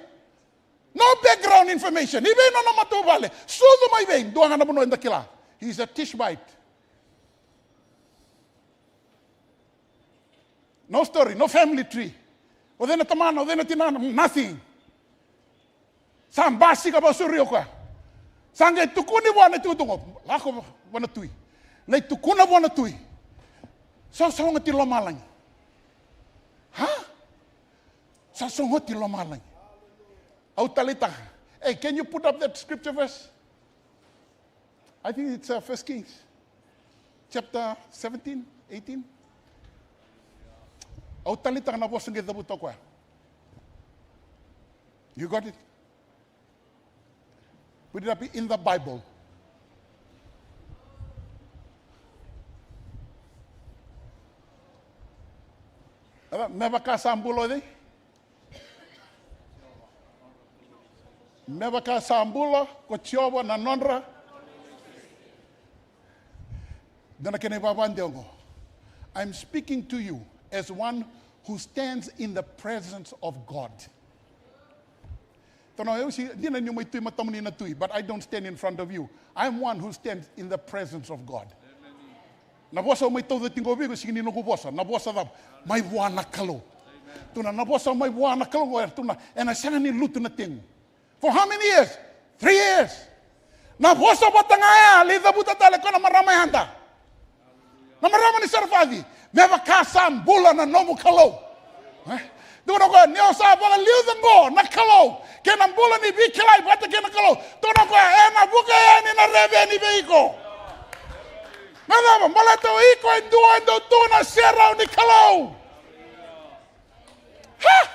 No background information. I vei nona matavuvale? Sucu mai vei? Dua ga na vanua eda kila. He is a Tishbite. No story, no family tree. O cei na tamana, o cei na tinana, nothing. Sa basika vakasauri o koya. Sa qai tukuni vua na itukutuku, lako vua na tui. Lai tukuna vua na tui. Sa, sa sogoti lomalagi. Ha? Sa sogoti lomalagi. Au taleitaka. Hey, can you put up that scripture verse? I think it's, uh, First Kings chapter seventeen, eighteen. Au taleitaka na vosa qai cavuta o koya. You got it? Put it up in the Bible. Me vaka sa bula o cei? Me vaka sa bula ko Jiova na nodra. Dua na kena ivavadewa qo. I'm speaking to you as one who stands in the presence of God. Tukuna, au sega, dina niu mai tu e matamuni na tui, but I don't stand in front of you. I'm one who stands in the presence of God. Na vosa au mai tauca tiko vei iko, sega ni noqu vosa. Na vosa cava? Mai vua na Kalou. Tukuna, na vosa mai vua na Kalou qo, tukuna, ena sega ni lutu na tegu. For how many years? Three years. Na vosa vata ga ya, lai cavuta tale ko na marama yada. Na marama ni Sarefati, me vaka sa bula na nomu Kalou. Eh? Tukuna o koya, ni o sa vakaliuca qo na Kalou, kei na bula ni veikilai vata kei na Kalou. Tukuna o koya, ena vuka yani na reveni vei iko. Na cava? Baleta o iko e dua e dau tu na serau ni Kalou. Ha!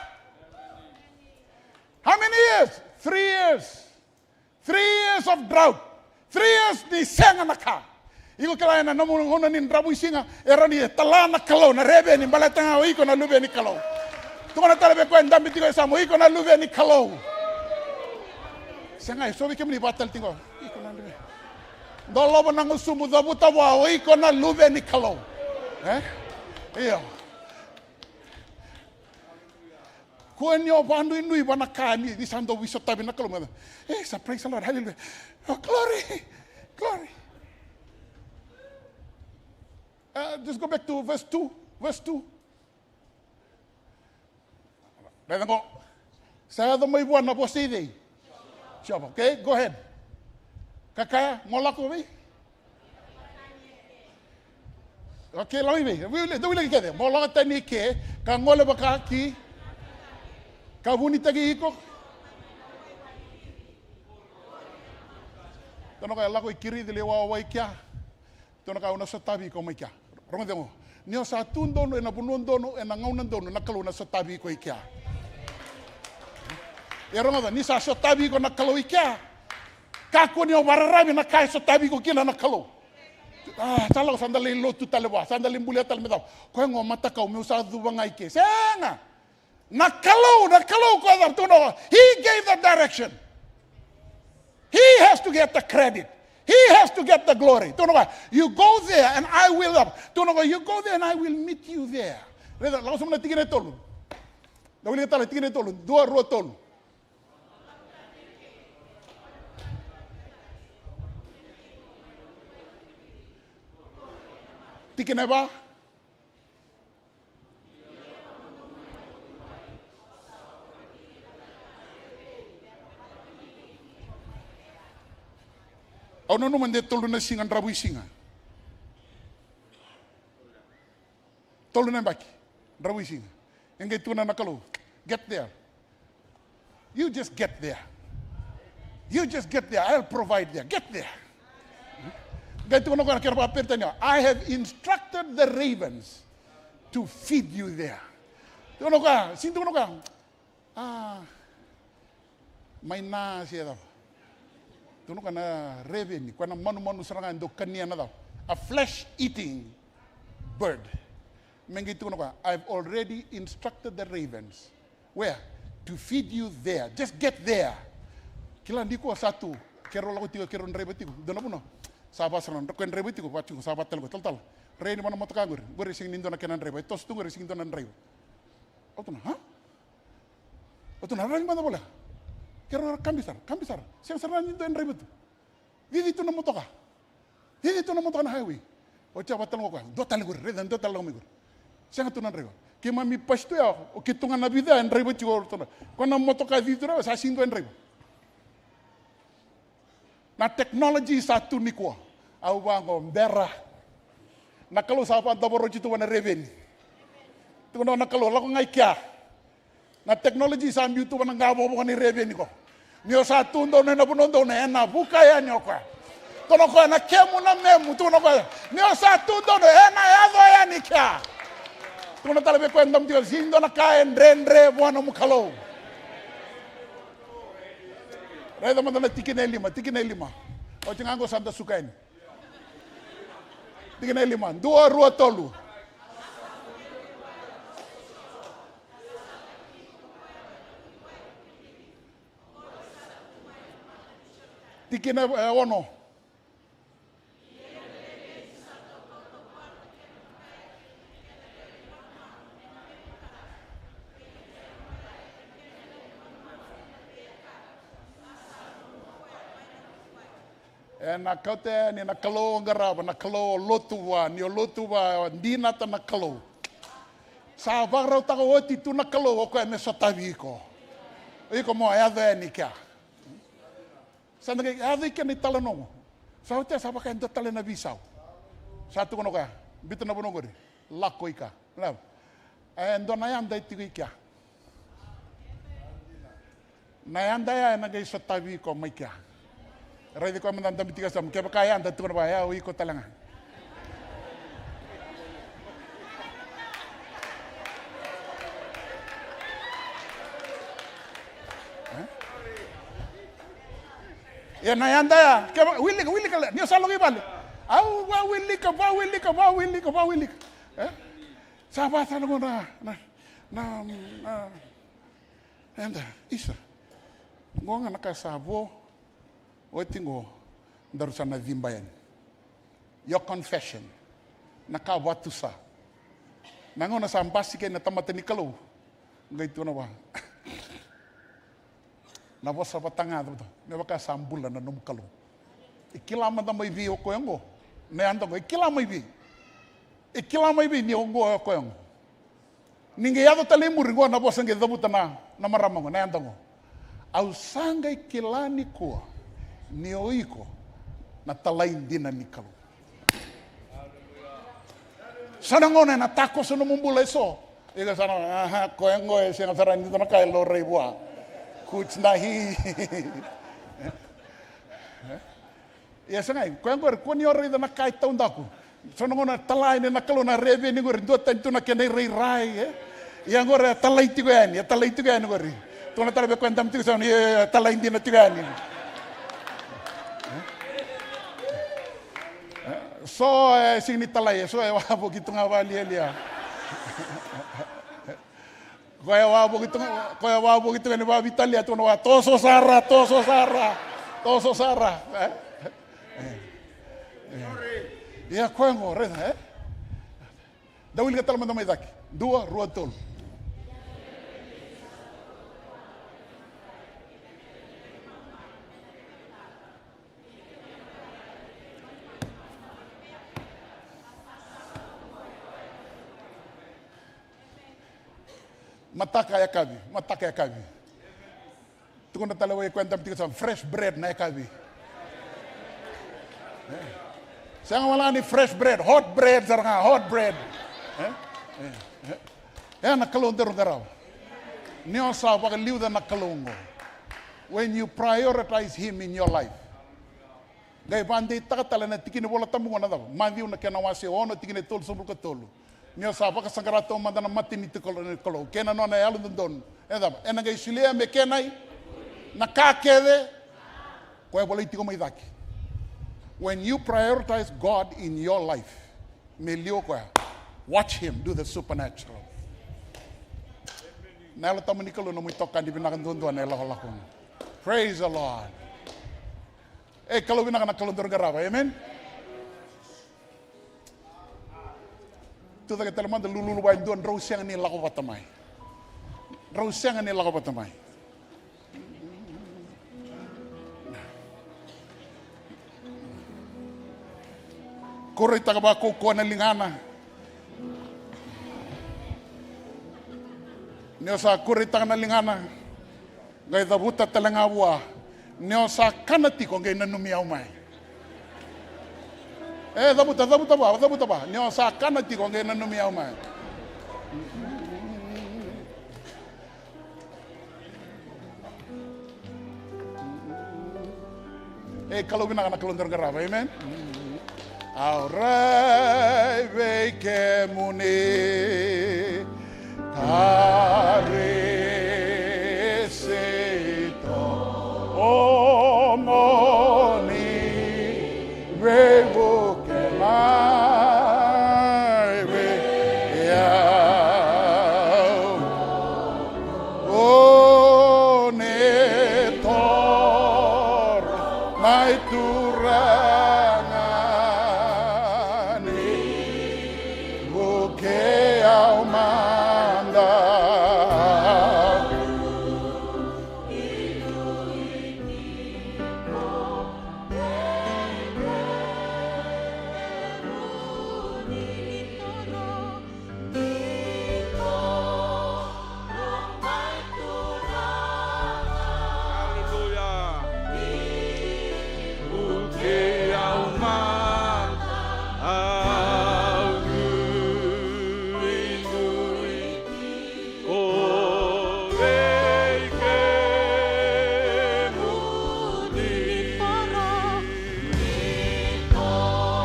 How many years? Three years. Three years of drought. Three years ni sega na ka. Iko kila ena nomu gauna ni dravuisiga, e rawa ni tala na Kalou na reveni baleta ga o iko na luve ni Kalou. Tukuna tale vei koya e dabe tiko e yasamu, o iko na luve ni Kalou. Sega, e so vei kemuni vakatale tiko. Iko na luve. Dolava na gusumu, cavuta vua, o iko na luve ni Kalou. E? Io. Kua ni o vakanuinui vua na ka ni, ni sa dau veisotavi na Kalou. E, sa praise the Lord, hallelujah. Oh, glory, glory. Uh, just go back to verse two, verse two. Raica qo. Sa yaco mai vua na vosa i cei? Jiova. Okay, go ahead. Ka kaya, mo lako vei? Okay, lako i vei? Dou wilika kece. Mo lako tani i ke, ka gole vaka ki. Ka vunitaki iko. Tukuna o koya, lako i Kirici, lai wawai kea. Tukuna o koya, au na sotavi iko mai kea. Rogoca oqo. Ni o sa tu donu ena vanua donu, ena gauna donu, na Kalou na sotavi iko i kea. Ia rogoca, ni sa sotavi iko na Kalou i kea, kakua ni o vakararavi na ka e sotavi iko kina na Kalou. A, sa lako, sa da lai lotu tale vua, sa da lai bulia tale me cava. Koya oqo matakau meu sa cuva ga i ke. Sega. Na Kalou, na Kalou koya cava, tukuna o koya, he gave the direction. He has to get the credit. He has to get the glory. Tukuna o koya, you go there and I will up. Tukuna o koya, you go there and I will meet you there. Raica, lako sobu na tikina e tolu. Da wilika tale tikina e tolu. Dua, rua, tolu. Tikina e va. Au nanuma de tolu na siga dravuisiga. Tolu na yabaki dravuisiga. E qai tukuna na Kalou, get there. You just get there. You just get there. I'll provide there. Get there. Qai tukuna o koya na kena vakaperitania, I have instructed the ravens to feed you there. Tukuna o koya, sega ni tukuna o koya, a, mai na se cava. Tukuna o koya na reveni, koya na manumanu sara ga e dau kania na cava. A flesh eating bird. Me qai tukuna o koya, I've already instructed the ravens. Where? To feed you there. Just get there. Kila nikua sa tu. Keirau lako tiko, keirau draiva tiko. Dua na vanua. Sa va sara na draiva tiko, va tiko, sa va tale qo, talatala. Rai ni vana motoka qori. Qori sega ni dua na kena draiva. E toso tu qori sega ni dua na draiva. Au tukuna, ha? Au tukuna, rai ni vana voleka. Keirau kabi sara, kabi sara. Sega sara ni dua e draiva tu. Cici tu na motoka. Cici tu na motoka na highway. Oti a vata tale ga o koya. Dua tale qori, raica, dua tale ga mai qori. Sega tu na draiva. Keimami pasi tu ya, o keitou ga na vica e draiva tiko o ratou na. Ko na motoka cici tu na, sa sega ni dua e draiva. Na technology sa tu nikua. Au vaqo bera. Na Kalou sa vakadavora oti tu vua na reveni. Tukuna na Kalou, lako ga i kea. Na technology sa biu tu vua na qavokavoka ni reveni ko. Ni o sa tu donu ena vanua donu, ena vuka yani o koya. Tukuna o koya na kemu na memu, tukuna o koya. Ni o sa tu donu, ena yaco yani kea. Tukuna tale vei koya e dabe tiko, sega ni dua na ka e dredre vua nomu Kalou. Raica mada na tikina e lima, tikina e lima. Oti ga qo sa da suka yani. Tikina e lima, dua, rua, tolu. Tikina e ono. Ena kauta yani na Kalou o qarava, na Kalou o lotu vua, ni o lotu vua, o dinata na Kalou. Sa vakarautaka oti tu na Kalou o koya me sotavi iko. O iko mo yaco yani kea. Sa da qai yaco i kea na italanoa qo. Sa oti ya sa vaka e dua tale na veisau. Sa tukuna o koya, biuta na vanua qori, lako i kea. Lako. E dua na yada e tiko i kea. Na yada ya ena qai sotavi iko mai kea. Raici koya mada dabe tiko e yasamu, kevaka yada tukuna vua, ya o iko tale ga. E? Ia na yada ya, kevaka, wilika, wilika, ni o sa lako i vale. Au vawilika, vawilika, vawilika, vawilika. E? Sa vata na, na, na, na, Eda, isa. Qo ga na ka sa vo. Oti qo, daru sa na ciba yani. Your confession. Na ka vatusa. Na gauna sa basika na tamata ni Kalou. Qai tukuna vua. Na vosa vata ga, me vaka sa bula na nomu Kalou. E kila mada mai vei o koya oqo. Na yada oqo, e kila mai vei. E kila mai vei ni oqo o koya oqo. Ni qai yaco tale i muri oqo na vosa qai cavuta na, na marama oqo, na yada oqo. Au sa qai kila nikua ni o iko na talai dina ni Kalou. So na gauna ena takoso nomu bula eso. Iko sa na, aha, koya qo e sega sara ni dua na ka e laurai vua. Kuts na hi. Ia sa qai, koya qori, kua ni o raica na ka e taudaku. So na gauna e tala yani na Kalou na reveni qori, dua tani tu na kena irairai, e? Ia qori e talai tiko yani, e talai tiko yani qori. Tukuna tale vei koya dabe tiko sa, e, e talai dina tiko yani. So e sega ni talai, so e wavoki tu ga valialia. Koya wavoki tu ga, koya wavoki tu ga ni vavitalia tu na wa, toso sara, toso sara, toso sara. E? E. E. Ia koya qo, raica, e? Da wilika tale mada mai cake. Dua, rua, tolu. Mataka yakavi, mataka yakavi. Tukuna tale vei koya dabe tiko sa, fresh bread na yakavi. E. Sega wale ga ni fresh bread, hot bread sara ga, hot bread. E? E. E. E na Kalou daru qarava. Ni o sa vakaliuca na Kalou oqo. When you prioritize him in your life. Qai vakadeitaka tale na tikina ni Vola Tabu qo na cava? Maciu na kena wase ono, tikina e tolusagavulu ka tolu. Ni o sa vakasaqara taumada na matanitu ni Kalou, ni Kalou kei na nona yalododonu, e cava? Ena qai solia me kena i na ka kece. Koya volai tiko mai cake. When you prioritize God in your life, me liu o koya. Watch him do the supernatural. Na Yalo Tabu ni Kalou, nomu itokani vinaka duadua na ilakolako. Praise the Lord. Ei, Kalou vinaka na Kalou daru qarava, amen. Tucake tale mada, lululu vua e dua, drau sega ni lako vata mai. Drau sega ni lako vata mai. Kureitaka vakaukauwa na ligana. Ni o sa kureitaka na ligana, qai cavuta tale ga vua. Ni o sa kana tiko, qai nanumi au mai. E, cavuta, cavuta vua, cavuta vua. Ni o sa kana tiko, qai nanumi au mai. E, Kalou vinaka na Kalou daru qarava, amen. Au rai vei kemuni, Karisito, o moni veivuke mai vei au. O ni toro mai Turaga ni vukei au mada.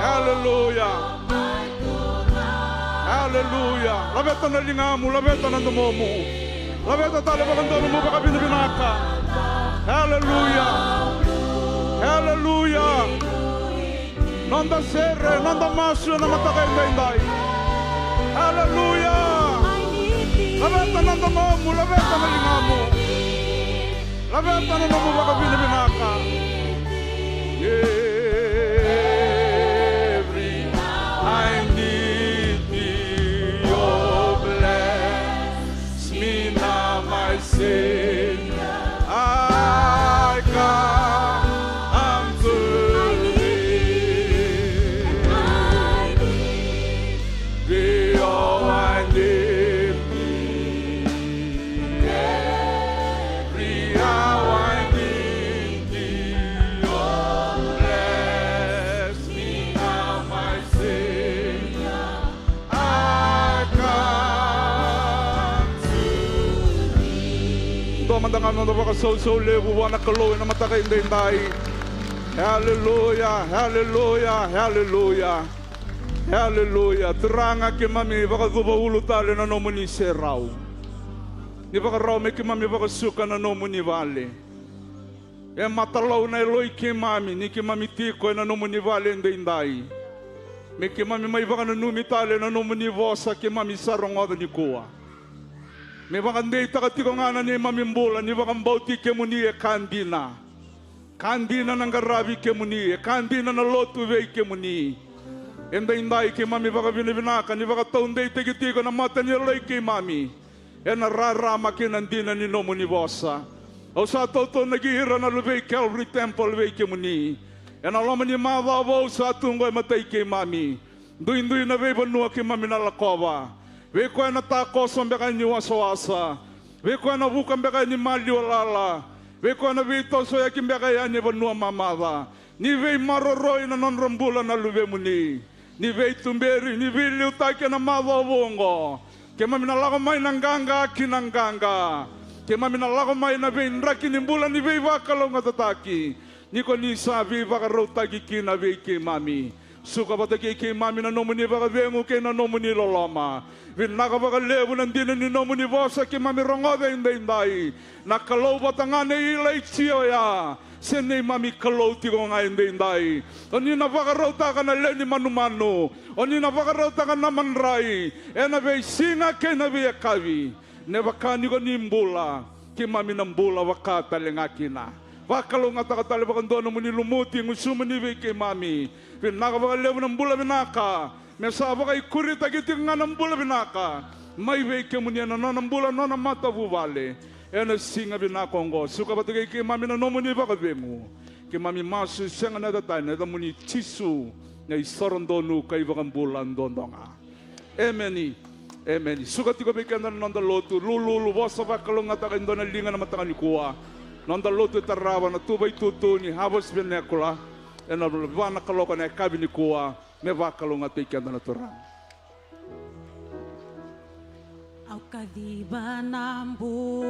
Aleluya. Aleluya. Aleluya. Laveta na ligamu, laveta na domomu. Laveta tale vakadua nomu vakavinavinaka. Aleluya. Aleluya. Noda sere, noda masu ena mataka edaidai. Aleluya. Laveta na domomu, laveta na ligamu. Laveta na nomu vakavinavinaka. Every I need thee, oh, bless me now, my Savior. I come to thee. Be all I need thee. Every hour I need thee. Oh, bless me now, my Savior. I come. Dua mada ga na noda vakasausau levu vua na Kalou ena mataka edaidai. Aleluya, aleluya, aleluya. Aleluya. Turaga, keimami vakacuva ulu tale na nomuni serau. Ni vakarau me keimami vakasuka na nomuni vale. E matalau na yaloi keimami ni keimami tiko ena nomuni vale edaidai. Me keimami mai vakananumi tale na nomuni vosa keimami sa rogoca nikua. Me vakadeitaka tiko ga na neimami bula ni vakabauti kemuni e ka dina. Ka dina na qaravi kemuni, e ka dina na lotu vei kemuni. Edaidai keimami vakavinavinaka ni vakataudeitaki tiko na mata ni yaloi keimami ena rarama kei na dina ni nomuni vosa. Au sa tautanaki ira na luvei Calvary Temple vei kemuni. Ena loma ni macawa vou sa tu qo e matai keimami. Duidui na veivanua keimami na lakova. Vei koya na takoso beka ni wasawasa. Vei koya na vuka beka ni maliwa lala. Vei koya na veitosoyaki beka yani e vanua mamaca. Ni veimaroroi na nodra bula na luvemuni. Ni veituberi, ni veiliutaki ena macawa vou oqo. Keimami na lako mai na qaqa ki na qaqa. Keimami na lako mai na veidraki ni bula ni veivakalougatataki. Ni ko ni sa veivakarautaki kina vei keimami. Suka vata kei keimami na nomuni vakacegu kei na nomuni loloma. Vinaka vakalevu na dina ni nomuni vosa keimami rogoca edaidai. Na Kalou vata ga nei Ilaija oya. Se neimami Kalou tiko ga edaidai. O ni na vakarautaka na lewe ni manumanu. O ni na vakarautaka na madrai. Ena veisiga kei na veiyakavi. Ne vaka ni ko ni bula. Keimami na bula vaka tale ga kina. Vakalougatataka tale vakadua nomuni lumuti, gusumuni vei keimami. Vinaka vakalevu na bula vinaka. Me sa vakaikuritaki tiko ga na bula vinaka mai vei kemuni ena nona bula, nona matavuvale. Ena siga vinaka oqo, suka vata kei keimami na nomuni vakacegu. Keimami masu sega na yaca tani, na yacamuni Jisu, na isoro donu ka iVakabula duadua ga. Emeni. Emeni. Suka tiko vei keda na noda lotu, lululu, vosa vakalougatataka e dua na liga na mataka nikua. Noda lotu e tarava na tuva itutu ni Harvest Vernacular. Ena va na kaloko na yakavi nikua. Me vakalougatataki keda na Turaga. Au kaciva na bu